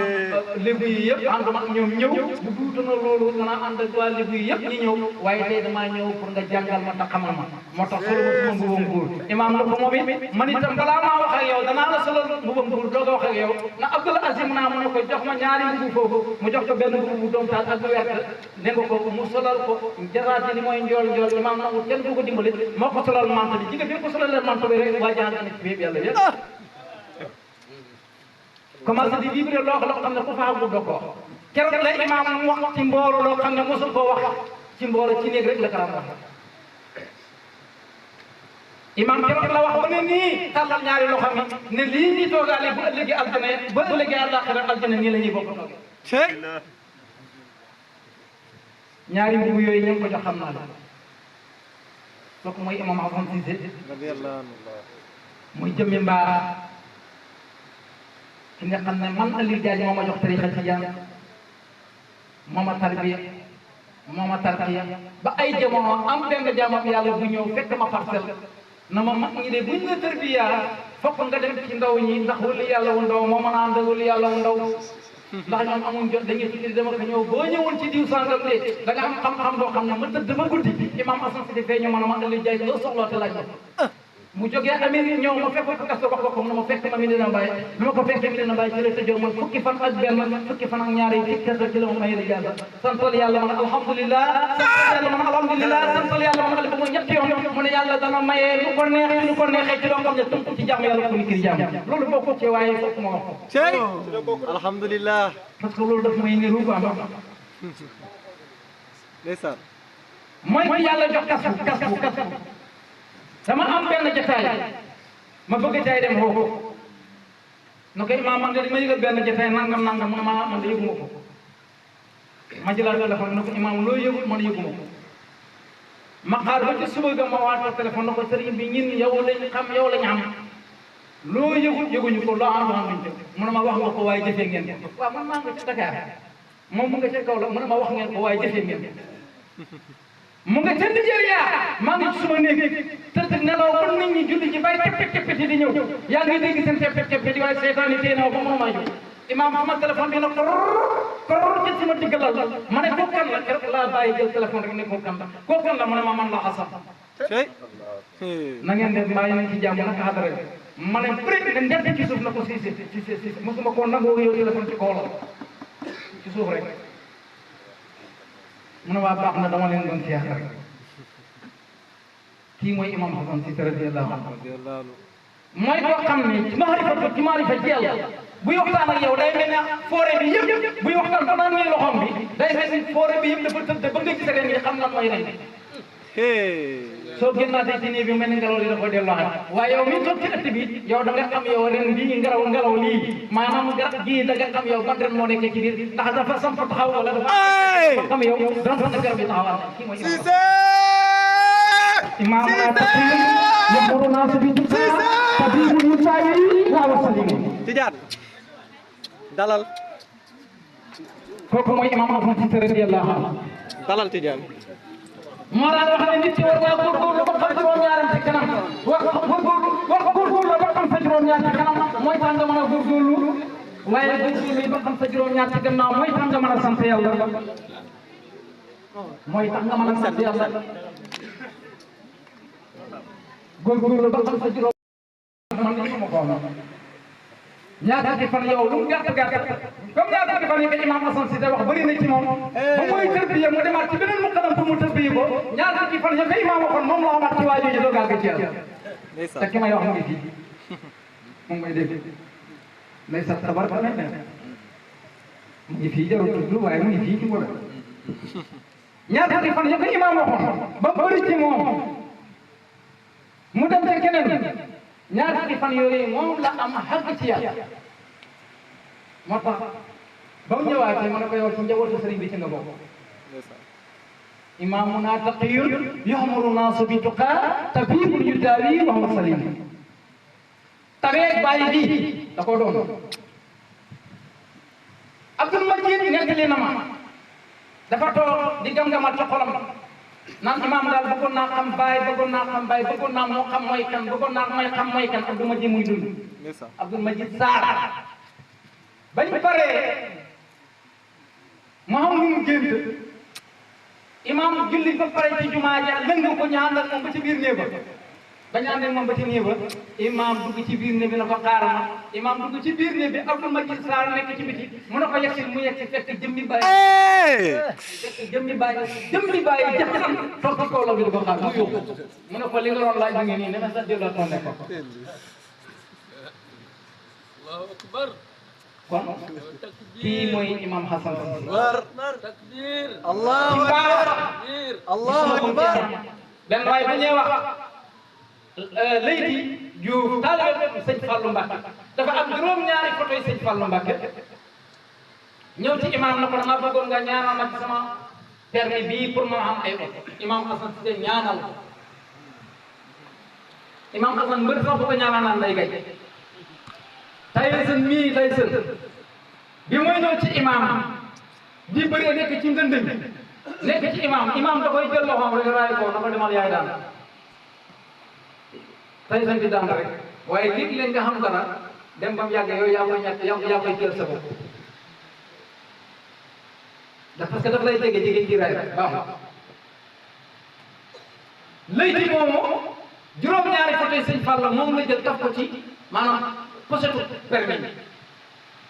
lébu yi yëpp ànduma ñoom ñëw bu duuta na loolu danaa ànd ak waa lébu yi yëpp ñi ñëw waaye tey damaa ñëw pour nga jàngal ma tax xamal ma moo tax solo ma suma mbubam nguur imaam la ko moom it man itam balaa maa wax ak yow danaa la solo mbubam nguur doog a wax ak yow na Abdul Azim naa mu ne ko jox ma ñaari mbubu foofu mu jox ko benn mbubu bu doom taal ak bu wert ne nga ko mu solal ko jaraati ni mooy njool njool imaam nangu kenn du ko dimbali moo ko solal manto bi jigéen bi ko solal manto bi rek waa jaan na ci biir yàlla yëpp commencé di vibrer loo xam ne ku faagu doo ko keroog la imaam wax ci mbooloo loo xam ne mosul koo wax ci mbooloo ci néeg rek la karam wax imaam keroog la wax ba ne nii tàllal ñaari loxo mi ne lii ñi toogaale bu ëllëgee aljana ba ëllëgee àllaaxira aljana nii la ñuy bokk ñaari mbubu yooyu ñu ngi ko jox xam naa la kooku mooy imam Hasan Cissé muy jëmmi mbaax ki nga xam ne man Aliou Diagne moo ma jox tarixa tijaan moo ma tarbiya moo ma tarbiya ba ay jamono am benn jaamam yàlla bu ñëw fekk ma parcelle na ma mag ñi de buñ la tarbiya fokk nga dem ci ndaw ñi ndax wali yàlla wu ndaw moo mën a ànd wali yàlla wu ndaw ndax ñoom amuñ jot dañuy tukki dama ko ñëw boo ñëwoon ci diw sangam de da nga am xam-xam boo xam ne ma tëdd ba guddi imam Hasan Cissé fee ñu mën a ma Aliou Diagne loo soxloo te laaj ma mu jógee Amérique ñëw ma fekk ko kasto wax ko na ma fekk ma Medina Baye bi ma ko fekkee Medina Baye ci la tëjoo mooy fukki fan ak benn fukki fan ak ñaari ci kese ci la ma may rijaal santal yàlla man alhamdulilah santal yàlla man alhamdulilah santal yàlla man ba mu ñetti yoon mu ne yàlla dana mayee lu ko neexee lu ko neexee ci loo xam ne tënk ci jàmm yàlla ko ni kii jàmm loolu bokku ci waaye fokk ma wax ko alhamdulilah parce que loolu daf may niru quoi ndeysaan mooy yàlla jox kasbu dama am benn jotaay ma bëgg jaay dem xoo ko na ko imaam man de ma yëgal benn jotaay nangam mu ne ma man de yëguma ko ma jëlaat téléphone na ko imaam loo yëgul man yëguma ko ma xaar ba ci suba ga ma waat téléphone na ko sëriñ bi ñin yow lañ xam yow lañ xam loo yëgul yëguñu ko loo am xam mu ne ma wax nga ko waaye jëfee ngeen ko waaw man maa nga ci Dakar moom mu nga ca kaw la mu ne ma wax ngeen ko waaye jëfee ngeen mu nga ca Nigeria maa ngi ci suma néeg tëdd nelaw ba nit ñi julli ci bay teppeti di ñëw yaa ngi dégg seen teppeti waaye seytaan yi téye na ba mënu maa jóg imaam sama téléphone bi na koror ci sama diggalal ma ne kooku kan la keroog laa bàyyi jël téléphone rek ne kooku kan la kooku kan la mu ne ma man la Hasan na ngeen def mbaa yéen ci jàmm nag xadara ma ne bëri ne ndett ci suuf na ko Cissé mosuma koo nangoo yow téléphone ci kaw la ci suuf rek mu ne waa baax na dama leen doon siyaar rek kii mooy imam Hasan Cissé radiyallahu anhu mooy koo xam ne ci maarifa ci yàlla buy waxtaan ak yow day mel ne forêt bi yëpp buy waxtaan ba naan nii loxoom bi day mel ni forêt bi yëpp dafa tëdd ba nga gis ren yi xam lan mooy ren soo génnaatee ci nii bi mel ni ngelaw li da ko delloo waaye yow mi toog ci ëtt bi yow da nga xam yow ren bii ngelaw lii maanaam garab gii da nga xam yow ban ren moo nekkee ci biir ndax dafa samp taxaw wala dafa xam yow dana fa garab bi taxawal kii mooy imam yaquluna sabituka tabibul yusayi wa wasalimu Tijaan dalal kooku mooy imam Hasan Cissé radiyallahu anhu dalal Tijaan moo daan wax ne nit ki war ngaa góorgóorlu ba xam juróom-ñaaram ci kanam wax góorgóorlu ba xam sa juróom-ñaar ci kanam mooy tax nga mën a góorgóorlu waaye góorgóorlu ba xam sa juróom-ñaar ci gannaaw mooy tax nga mën a sant yàlla mooy tax nga mën a sant yàlla góorgóorlu ba xam sa juróom man ni ma ko wax ñaata ci fan yow lu gàtt comme ñaata ci fan yi ko imam Hasan Cissé wax bëri na ci moom ba muy tërbiye mu demaat ci beneen muqaddam pour mu tërbiye ko ñaata ci fan ya ko imam waxoon moom la amaat ci waa jooju doogaal ko ci yàlla te ki may wax mu ngi fii moom may dégg lay sax tabar ba mel ne mu ngi fii jarul tudd waaye mu ngi fii ci wala ñaata ci fan ya ko imam waxoon ba bëri ci moom mu dem te keneen ñaar fukki fan yooyu moom la am xàgg ci yàlla moo tax ba mu ñëwaatee ma ne ko yow ci njabootu sëriñ bi ci nga bokk imaamuna taqiyun ya'muru naasu bi tuqaa tabibun yudaawi wa huwa salim tabeeg bàyyi bi da koo doon Abdul Majid nettali na ma dafa toog di gam-gamal ci xolam naan imaam daal bëggoon naa xam baay bëggoon naa xam baay bëggoon naa moo xam mooy kan bëggoon naa mooy xam mooy kan Abdou Majid muy dund Abdou Majid Sarr bañ paree mu xam lu mu gént imaam julli ba pare ci jumaa ja lëng ko ñaan ak moom ba ci biir néeg ba bañ ànd ak moom ba ci néeg ba imaam dugg ci biir néeg bi na ko xaaral ma imaam dugg ci biir néeg bi Abdou Majid Sarr nekk ci biti mu ne ko yegsi mu yegsi fekk jëmmi bàyyi jëmmi bàyyi jaxasam toog ci kaw la bi di ko xaar mu yóbbu mu ne ko li nga doon laaj ngi nii dama sax delloo tonne ko kon kii mooy imam Hassan takbir allahu akbar allahu akbar benn waay bu ñuy wax Leyti Diouf taalibe sëñ Fallou Mbacke dafa am juróom-ñaari photo yi sëñ Fallou Mbacke ñëw ci imam na ko dama bëggoon nga ñaanal ma ci sama permis bii pour ma am ay oto imam Hassan Cissé ñaanal imam Hassan mbër sax bu ko ñaanal naan lay gay Tyson mii Tyson bi mooy ñëw ci imam di bëree nekk ci ndënd bi nekk ci imam da koy jël loxoom rek raay ko na ko demal yaay daan Tyson di daan rek waaye léegi-léeg nga xam dara dem ba mu yàgg yooyu yaa koy ñàkk yaa koy jël sa bopp ndax parce que daf lay jege ci raay rek baaxul Leyti moomu juróom-ñaari photo yi sëñ Fall moom la jël taf ko ci maanaam posetu permis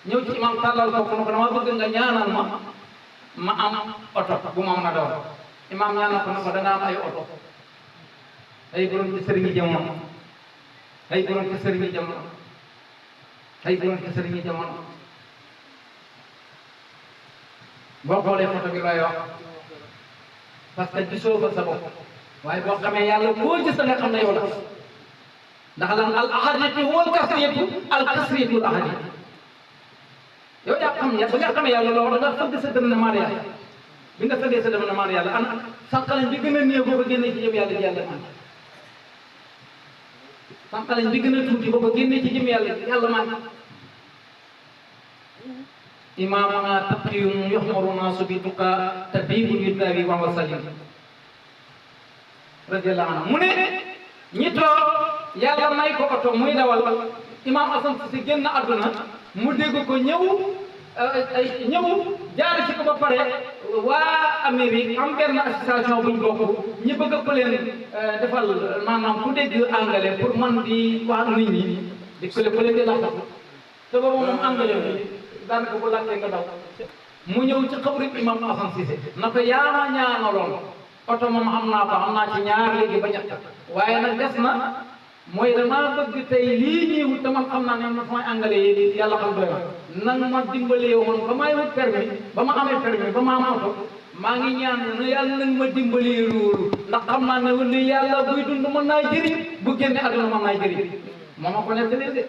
ñëw ci imam tàllal ko ne ko dama bëgg nga ñaanal ma am oto bu ma mën a doon imam ñaanal ko ne ko da nga am ay oto ay borom ci sëriñi jamono ay borom ci sëriñi jamono ay borom ci sëriñi jamono boo xoolee photo bi looy wax parce que gisoo ko sa bopp waaye boo xamee yàlla boo gis nga xam ne yow la ndax lan al ahadiyatu wal kasriyatu al kasriyatu al ahadiyatu yow yaa xam ne ba nga xamee yàlla loolu da nga fëgg sa dënn maar yàlla bi nga fëggee sa dënn maar yàlla an sànqalañ bi gën a néew boo ko génnee ci jëm yàlla ji yàlla man sànqalañ bi gën a tuuti boo ko génnee ci jëm yàlla man imaamuna taqiyun yuhmaru naasu bi tuqa tabibun yudawi wa wasalim radiyallahu anhu mu ne ñi toog yàlla may ko oto muy dawal imam Hassan Cissé génn àdduna mu dégg ko ñëw jaar ci ko ba pare waa Amérique am benn association buñ bokk ñi bëgg ko leen defal maanaam ku dégg anglais pour man di wax nit ñi di ko leen di laxatu te boobu moom anglais bi daanaka bu laajtee nga daw mu ñëw ci xabru imam Hassan Cissé na ko yaa ma ñaanaloon oto moom xam naa ko xam naa ci ñaar léegi ba ñett waaye nag des na mooy damaa bëgg tey lii ñuy wut te man xam naa ne man samay anglais yi yàlla xam doy na nan ma dimbalee woon ba may wut permis ba ma amee permis ba ma am oto maa ngi ñaan na yàlla nañ ma dimbalee loolu ndax xam naa ne li yàlla buy dund mën naa jëriñ bu génne àdduna mën naa jëriñ moo ma ko nettali de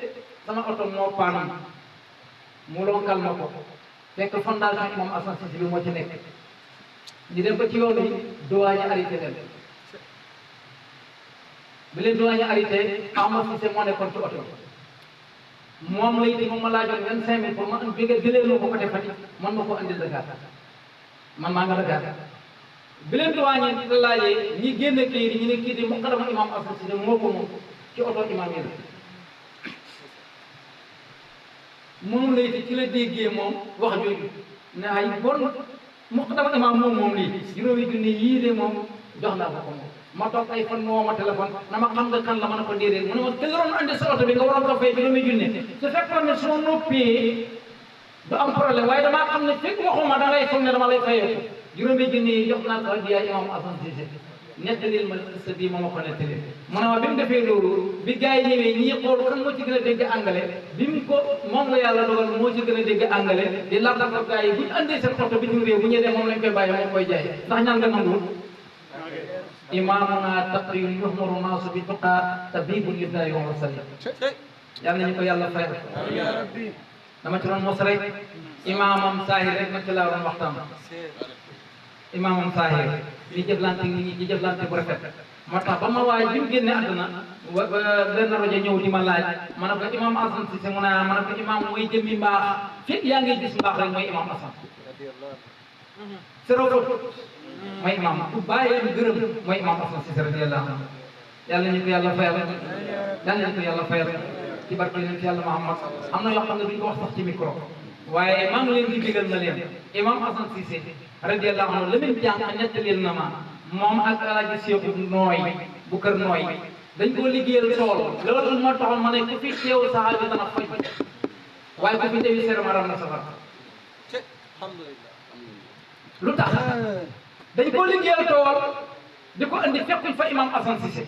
sama oto moo paanam mu lonkal ma ko fekk fondation moom Hassan Cissé bi moo ci nekk ñu dem ba ci yoon bi douane arrêté leen bi leen douane arrêté Ahmad Cissé moo nekkoon ci oto moom lay di moom ma laajoon 25000 pour ma bi nga jëlee loo ko côté Fatick man ma ko andil Dakar man maa nga Dakar bi leen douane la laajee ñi génne kii di ñu ne kii di muqaddam imam Hassan Cissé moo ko moom ci oto imam yi moom lay ci la déggee moom wax jooju ne ay bon muqaddam imam moom lii juróomi junni yii de moom jox naa ko moom ma toog ay fan moo ma téléphone na ma xam nga kan la ma ne ko déedéet mu ne ma te nga doon andi sa oto bi nga waroon ko fay juróomi junni su fekkoon ne soo noppee du am problème waaye damaa xam ne fekk waxuma da ngay foog ne dama lay fayee juróomi junni yi jox naa ko addiya imam Hassan Cissé nettalil ma sa bii ma ko nettalil mu ne ma bi mu defee loolu bi gars yi ñëwee ñii xool kan moo ci gën a dégg anglais bi mu ko moom la yàlla dogal moo ci gën a dégg anglais di laajal ko gars yi bu ñu andee seen oto bi ñu réew bu ñëwee moom lañ koy bàyyi moom koy jaay ndax ñaan nga nangu imaamuna taqiyun yuhmaru naasu bi tuqa tabibun yudawi wa salim yàlla nañu ko yàlla fayal dama ci doon mos rek imaamam Saahir rek ma ci laa doon waxtaan imaamam Saahir di jëflante nit ñi di jëflante bu rafet moo tax ba ma waaj bi mu génne àdduna benn rajo ñëw di ma laaj ma ne ko imam Hassan Cissé mu ne ma ne ko imam mooy jëmmi mbaax fekk yaa ngi gis mbaax rek mooy imam Hassan sero mooy imam ku bàyyee gërëm mooy imam Assane Cissé radiyallahu anhu yàlla ñu ko yàlla fayal yàlla ñu ko yàlla fayal ci barke yonent yàlla Muhammad am na yoo xam ne duñ ko wax sax ci micro waaye maa ngi leen di digal na leen imam Assane Cissé radiyallahu anhu la min jàng nettalil na ma moom ak alaaji Seexu nooy bu kër nooy dañ koo liggéeyal tool loolu moo taxoon ma ne ku fi teew saxaar bi dana faj waaye ku fi teewi seer ma ram na safar lu tax dañ koo liggéeyal tool di ko andi fekkuñ fa imam Assane Cissé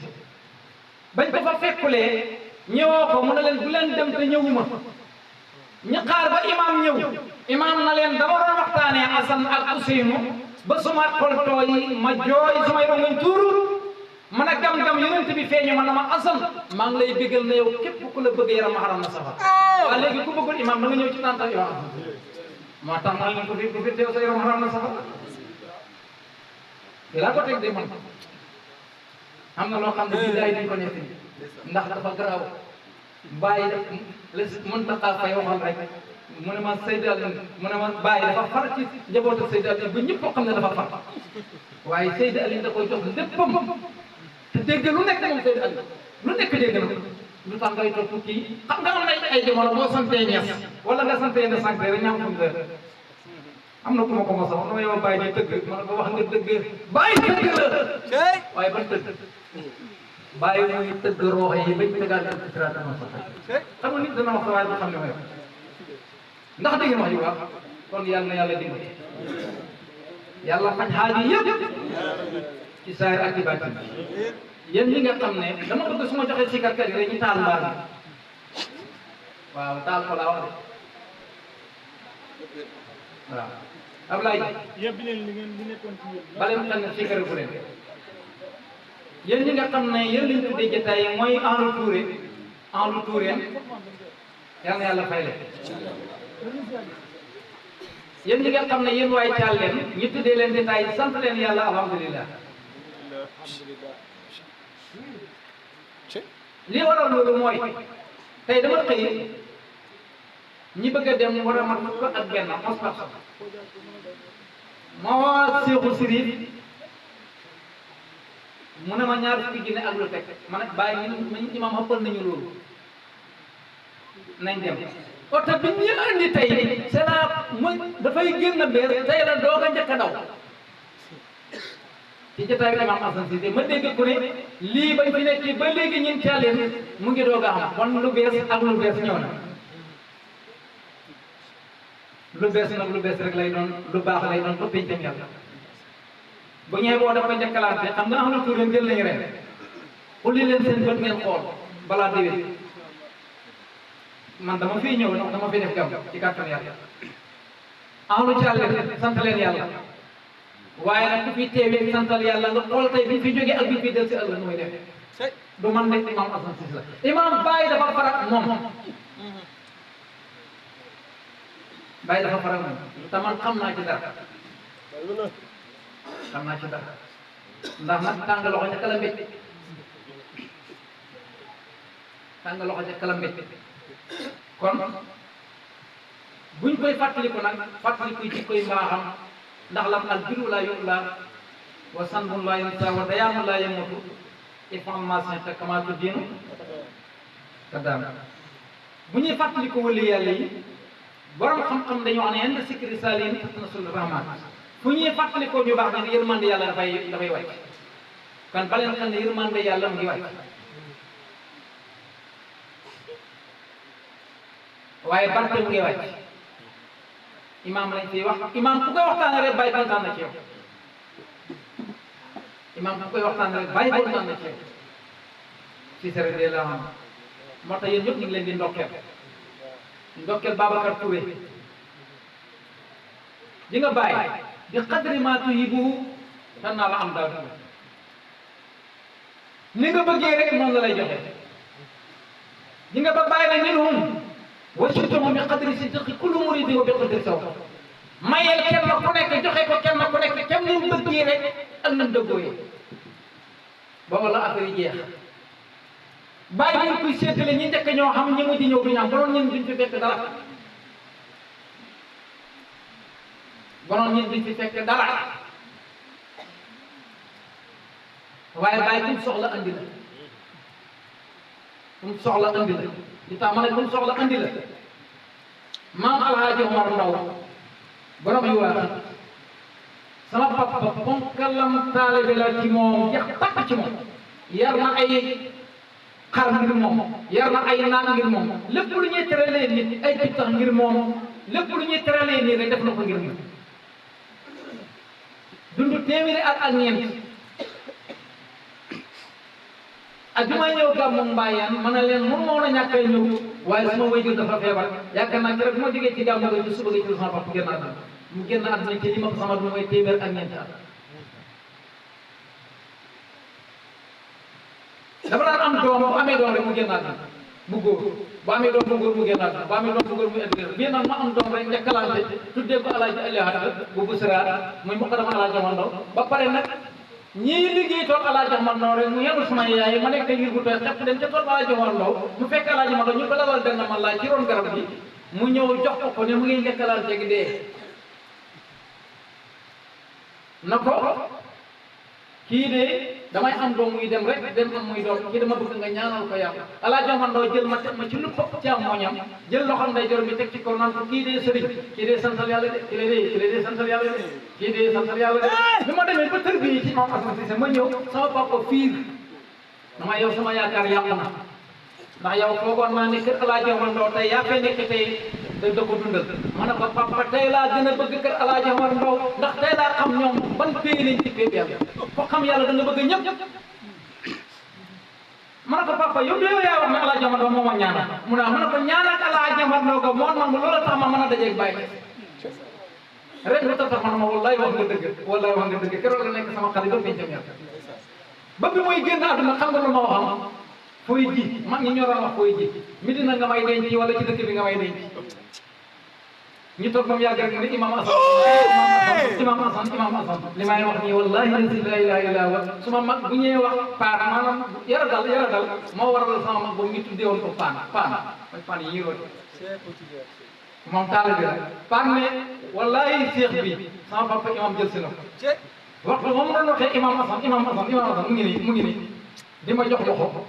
bañ ko fa fekkulee ñëwoo ko mu ne leen bu leen dem te ñëwuma ñu xaar ba imam ñëw imam na leen dama doon waxtaanee Assane ak Ousseynou ba suma xol tooy ma jooy sumay rongoñ tuuru man a gam-gam yonent bi feeñu ma na ma Assane maa ngi lay bégal na yow képp ku la bëgg yaram ma xaram na safar waaw léegi ku bëggul imam da nga ñëw ci tànta yoo moo tax naa leen ko fi teew sa yaram xaram na safar di laa ko teg de man am na loo xam ne bii daay duñ ko nekk ndax dafa garaaw bàyyi def mën taxaa fay waxal rek mu ne ma Seydou Aliou mu ne ma bàyyi dafa far ci njabootu Seydou Aliou ba ñëpp xam ne dafa far waaye Seydou Aliou da koy jox léppam te dégg lu nekk moom Seydou Aliou lu nekk dégg na lu tax ngay topp kii xam nga am na ay jamono boo santee ñes wala nga santee ne sànq rek ñaam fum am na ku ma ko mos a wax dama yow bàyyi di tëgg ma ne ko wax nga dëgg bàyyi tëgg la waaye ban tëgg bàyyi muy tëgg roox yi bañ tëggaat ci siraatal mustaqiim xam nga nit dana wax sa waaye du xam ne may wax ndax dégg ngeen wax yu baax kon yàlla na yàlla dimbali yàlla faj xaaji yëpp ci saayir ak ci baatin yéen ñi nga xam ne dama bëgg su ma joxee sikarkat yi rek ñu taal mbaar mi waaw taal ko laa wax de waaw Ablaye yëpp leen li ngeen li nekkoon ci yéen bale mu tànn sikar bu leen yéen ñi nga xam ne yéen lañ tuddee jotaay yi mooy en retour yal na yàlla fay leen yéen ñi nga xam ne yéen waay caal leen ñu tuddee leen jotaay yi sant leen yàlla alhamdulilah li waral loolu mooy tey dama xëy ñi bëgg a dem war a mat fukk ak benn 11 personnes ma waa Seexu Sirif mu ne ma ñaar fukki junne ak lu teg ma ne bàyyi ñu imam xëppal nañu loolu nañ dem oto bi ñu andi tey c'est la muy dafay génn bees tey la doog a njëkk a daw ci jotaay bi imam Assane Cissé ma dégg ku ne lii bañ fi nekk ba léegi ñun caaleen mu ngi doog a am kon lu bees ak lu bees ñëw na lu bees nag lu bees rek lay doon lu baax lay doon ba péncam yàlla bu ñëwee boo dafa njëkkalante xam nga am na tuur jël nañu ren xulli leen seen bët ngeen xool balaa déwén man dama fiy ñëw ndax dama fi def gam ci kàttan yàlla ahlu càlle sant leen yàlla waaye nag ku fi teewee santal yàlla nga xool tey bi fi jógee ak bi fi del si ëllëg nu muy def du man nekk imam Assane Cissé la imam Baye dafa farak moom Baye dafa farak moom te man xam naa ci dara xam naa ci dara ndax nag tàng loxo ca kala mbéj tàng loxo ca kala mbéj kon buñ koy fàttaliku nag fàttaliku ci koy mbaaxam ndax lam al biru la yu'la wa sanbun la yansa wa dayaanu la yamutu information te kamaatu diinu ka daam bu ñuy fàttaliku wëli yàlla yi borom xam-xam dañu wax ne yenn sikri saalin tatnasul rahman fu ñuy fàttalikoo ñu baax ne yërmande yàlla dafay wàcc kon baleen xam ne yërmande yàlla mu ngi wàcc waaye barke mu ngi wàcc imam lañ fiy wax imam ku koy waxtaanee rek bàyyi kontaan na ci yow imam ku koy waxtaanee rek bàyyi kontaan na ci yow ci sere de la xam moo tax yéen ñëpp ñu ngi leen di ndokkeel Babacar Touré di nga bàyyi di xadri maa tuhibbu tan naa la am daal ni nga bëggee rek noonu la lay joxe di nga ba bàyyi na minhum wasituhum bi qadri sidqi kullu muridi wa bi qadri saw mayel kenn ku nekk joxe ko kenn ku nekk kenn ni mu bëggee rek ak na mu dëggooyee booba la affaire yi jeex bàyyi ñu kuy séddale ñi njëkk ñoo xam ñi mujj ñëw du ñu am bonoon ñun duñ fi fekk dara bonoon ñun duñ fi fekk dara waaye bàyyi kum soxla andi la kum soxla andi la li tax ma ne kum soxla andi la maam Alhaaji Omar Ndaw borom yu waa sama papa ponkalam taalibe la ci moom jeex takk ci moom yar na ay xar ngir moom yar na ay naan ngir moom lépp lu ñuy teralee nit ay pittax ngir moom lépp lu ñuy teralee nit rek def na ko ngir moom dund téeméeri at ak ñeent ak bi may ñëw gàmmu Mbayeen ma ne leen mun moo na ñàkkee ñëw waaye sama waajur dafa feebar yaakaar naa keroog bi ma jógee ci gàmmu ga ci suba gi ci sama papa génn àdduna mu génn àdduna ci li ma ko sama du mooy téeméer ak ñeent at dafa daan am doom bu amee doom rek mu génn àdduna bu góor bu amee doom bu góor mu génn àdduna bu amee doom bu góor mu indi bii nag ma am doom rek njëkkalante tuddee ko Alaaji Aliou bu Busra muy muqaddam Alaaji Omar Ndaw ba pare nag ñii liggéey tool Alaaji Omar Ndaw rek mu yenu sama yaay ma nekk ngir bu tooy xepp dem ca tool Alaaji Omar Ndaw mu fekk Alaaji Omar Ndaw ñu ko lawal benn man laa ci roon garab gi mu ñëw jox ko ne mu ngi njëkkalante gi dee na ko kii de damay am doom muy dem rek dem am muy doom kii dama bëgg nga ñaanal ko yàlla Alaaji Omar Ndaw jël ma teg ma ci lu bopp ci am mooñam jël loxoom ndeyjoor bi teg ci kaw naan ko kii de sëriñ kii de santal yàlla de kii de santal yàlla de kii de santal yàlla de bi ma demee ba tër bi ci moom Assane Cissé ma ñëw sama papa fiir dama yow sama yaakaar yàq na ndax yow foogoon naa ne kër Alaaji Omar Ndaw tey yaa fay nekk tey da ko dundal ma ne ko papa tey laa gën a bëgg kër Alaaji Omar Ndaw ndax tey laa xam ñoom ban pays lañ ci pays yàlla foo xam yàlla da nga bëgg ñëpp ma ne ko papa yow de yow yaa wax ne Alaaji Omar Ndaw moo ma ñaanal mu ne ma ne ko ñaanal Alaaji Omar Ndaw ko moo nangu loola tax ma mën a dajeeg bàyyi rek lu tax man ma wallaay wax nga dëgg wallaay wax nga dëgg keroog la nekk sama xarit ba pencam yàlla ba bi muy génn àdduna xam nga lu ma waxam fooy ji mag ñi ñoo doon wax fooy ji Medina nga may denc wala ci dëkk bi nga may denc ñu toog moom yàgg rek ne imam Asan li may wax nii wallahi la ilaha illa huwa su ma mag bu ñëwee wax paan maanaam yara dal moo waral sama mag boobu ñu tuddee woon ko paan yi root moom taala bi la paan ne wallahi seex bi sama papa imam jël si na ko waxtu moom doon waxee imam Asan mu ngi nii di ma jox loxo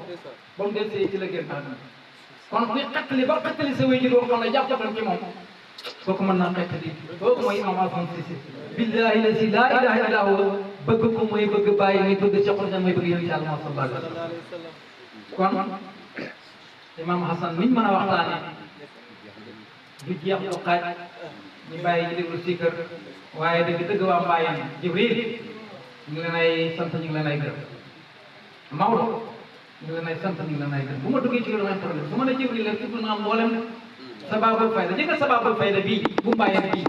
ba mu del see ci la génn àdduna kon kuy xettali ba xettali sa wéy ji doo xam ne jàppatoon ci moom kooku mën naa xettali kooku mooy imam Assane Cissé billahi la si laa ilaha illa huwa bëgg ko mooy bëgg bàyyi mooy bëgg Cheikh Ousmane mooy bëgg yonent Yàlla sallallahu alayhi wa sallam kon imam Hassan miñ mën a waxtaane du jeex du xaaj ñu bàyyi ñu déglu si kër waaye dëgg waa Mbayeen Jibril ñu ngi leen ay sant ñu ngi leen ay gërëm Maodo ñu ngi leen ay sant ñu ngi leen ay gërëm bu ma duggee ci loolu may problème su ma ne Jibril la tudd naa mboolem sababul fayda jëkk sababul fayda bii bu Mbayeen bii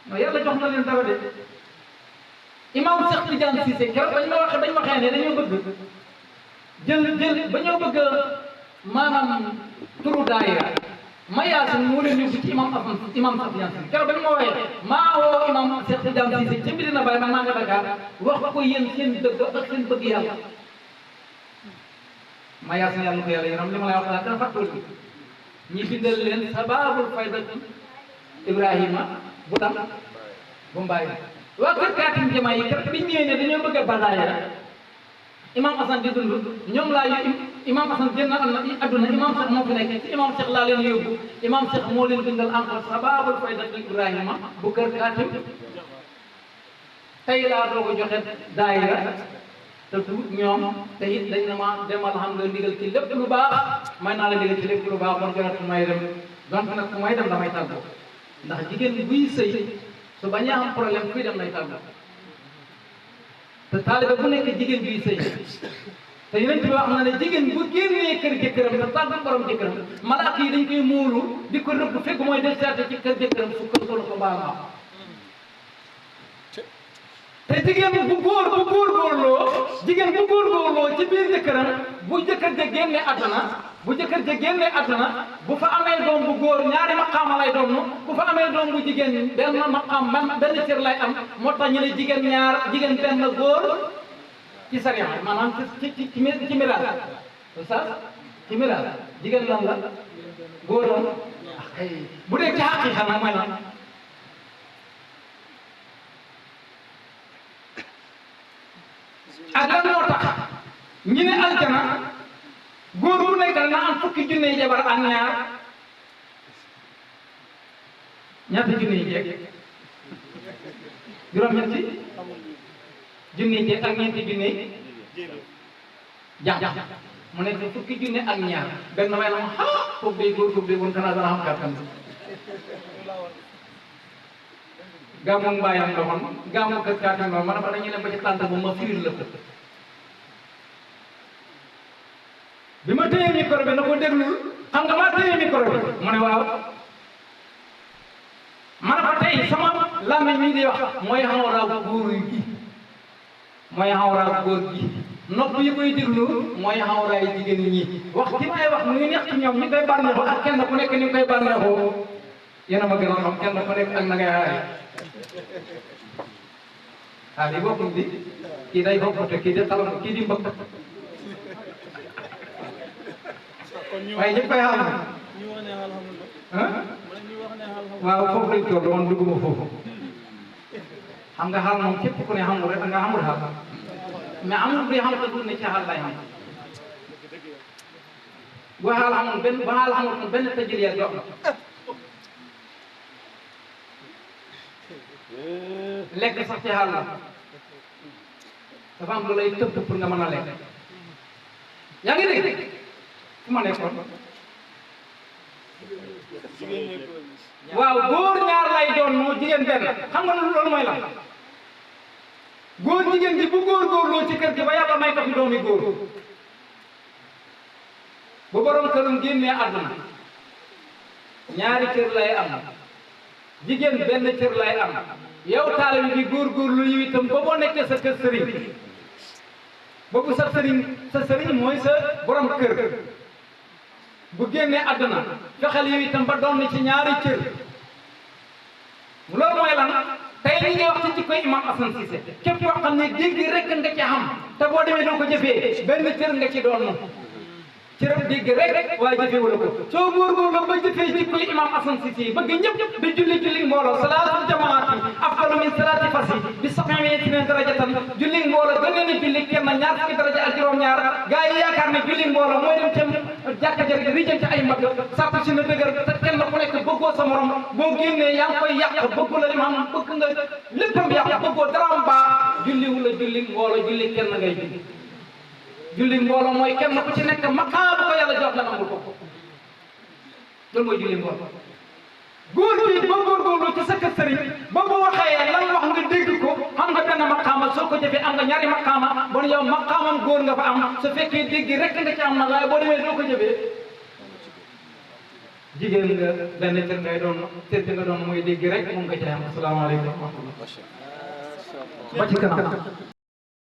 non yàlla jox na leen dara de imam Cheikh Tidiane Cissé keroog bañ waxee ne dañoo bëgg jël ba ñoo bëgg maanaam turu daayira ma yaasin moo leen yóbbu ci imam Cheikh Tidiane Cissé keroog bañ ma waxee maa woo imam Cheikh Tidiane Cissé ca Medina Baye man maa nga Dakar wax ko yéen seen dëgg ak seen bëgg yàlla ma yaasin yàlla ko yàlla yéenam li ma lay wax dana fàttool bi ñi bindal leen sababul fayda Ibrahima bu dam bu Mbaye waa kër Kaatim Jamaa yi kat biñ ñëwee ne dañoo bëgg a badaaya imam Assane di dund ñoom laa yu imam Assane génn am na adduna imam Cheikh moo fi nekk ci imam Cheikh laa leen yóbbu imam Cheikh moo leen bindal encore sababul fayda Ibrahima bu kër Kaatim tey laa doog a joxe daayira te tuut ñoom te it dañ ne ma demal xam nga ndigal ci lépp lu baax may naa la ndigal ci lépp lu baax man jonatu may dem donc nag ku may dem damay tàggoo ndax jigéen buy sëy su bañee am problème kuy dem lay tàggoo te taalibe bu nekk jigéen buy sëy te yonent bi wax na ne jigéen bu génnee kër jëkkëram te tàggu borom jëkkëram malaaka yi dañ koy muulu di ko rëbb fekk mooy del seete ci kër jëkkëram su kër solo ko baal ma te jigéen bu góorgóorloo ci biir jëkkëram bu jëkkër ja génne àdduna bu fa amee doom bu góor ñaari maqaama lay doon bu fa amee doom bu jigéen benn maqaam benn cër lay am moo tax ñu ne jigéen benn góor ci sariya maanaam ci miraas oustaz ci miraas jigéen lan la góoram bu dee ci xaqiiqa nag mooy lan ak lan moo tax ñu ne aljana góor bu nekk na am fukki junne jabar ak ñaata junne jeeg juróom-ñetti junne jeeg ak ñeenti junne jax mu nekk fukki junne ak ñaar benn way la ma foofu day góor foofu day woon kanaa dana xam kàttan gàmmu mbaayam la woon gàmmu kër kàttan la man dañu ne ba ci tànt bu ma fiir la ko bi ma téye micro bi na ko déglul xam nga maa téye micro bi mu ne waaw man ba tey sama làmmiñ mi di wax mooy xawraa góor gi mooy xawraa góor gi nopp yi koy déglu mooy xawraay jigéen ñi wax ci may wax mu ngi neex ci ñoom ñi koy bànneexoo ak kenn ku nekk ni koy bànneexoo yéen a ma gën a xam kenn ku nekk ak na ngay xaare xaar yi bokkuñ di kii day bokkute kii di xalam kii di mbëkk waaye ñëpp koy xam waaw foofu lañ toll woon dugguma foofu xam nga xaal moom képp ku ne xamul rek nga xamul xaal mais amul bi xam nga ne ci xaal lay xam bu xaal xamul benn bu xaal xamul benn tajiliya jox lekk sax ci xaal la dafa am lu lay tëb pour nga mën a lekk yaa ngi dégg fu ma nekkoon waaw góor ñaar lay doon moo jigéen benn xam nga loolu mooy lan góor jigéen ji bu góorgóorloo ci kër gi ba yàlla may ko fi doomi góor bu borom këram génnee àdduna ñaari cër lay am jigéen benn cër lay am yow taalibe bi góorgóorlu yow itam ba boo nekkee sa kër sëriñ boobu sa sëriñ mooy sa borom kër bu génnee àdduna fexeel yow itam ba doon ci ñaari cër loolu mooy lan tey li ñuy wax ci jikkoy imam Assane Cissé képp koo xam ne dégg rek nga ci xam te boo demee doo ko jëfee benn cër nga ci doon cëram dégg rek waaye jëfee wala ko soo góorgóorlu ba jëfee jikkoy imam Assane Cissé yi bëgg ñëpp di julli mbooloo salaatul jamaati afdalu min salaati fasi bi sab'in darajatan julli mbooloo gën leen a julli kenn ñaar fukki daraja ak juróom-ñaar gaa yi yaakaar ne julli mbooloo mooy dem ca jàkka ja rijal ci ay mag sàpp si na dëgër te kenn ku nekk bëggoo sa morom boo génnee yaa ngi koy yàq bëggu la imam bëgg nga léppam yàq bëggoo daraam baa julli wu la julli mbooloo julli kenn ngay julli mbooloo mooy kenn ku ci nekk maqaam ko yàlla jox la nangul ko loolu mooy julli mbooloo góor bi ba góorgóorlu ci sa kër sëriñ ba bu waxee lan wax nga dégg ko xam nga benn maqaama soo ko jëfee am nga ñaari maqaama bon yow maqaamam góor nga fa am su fekkee dégg rek nga ci am na waaye boo demee doo ko jëfee jigéen nga benn cër ngay doon cër bi nga doon mooy dégg rek moom nga ci am asalaamaaleykum wa rahmatullah ba ci kanam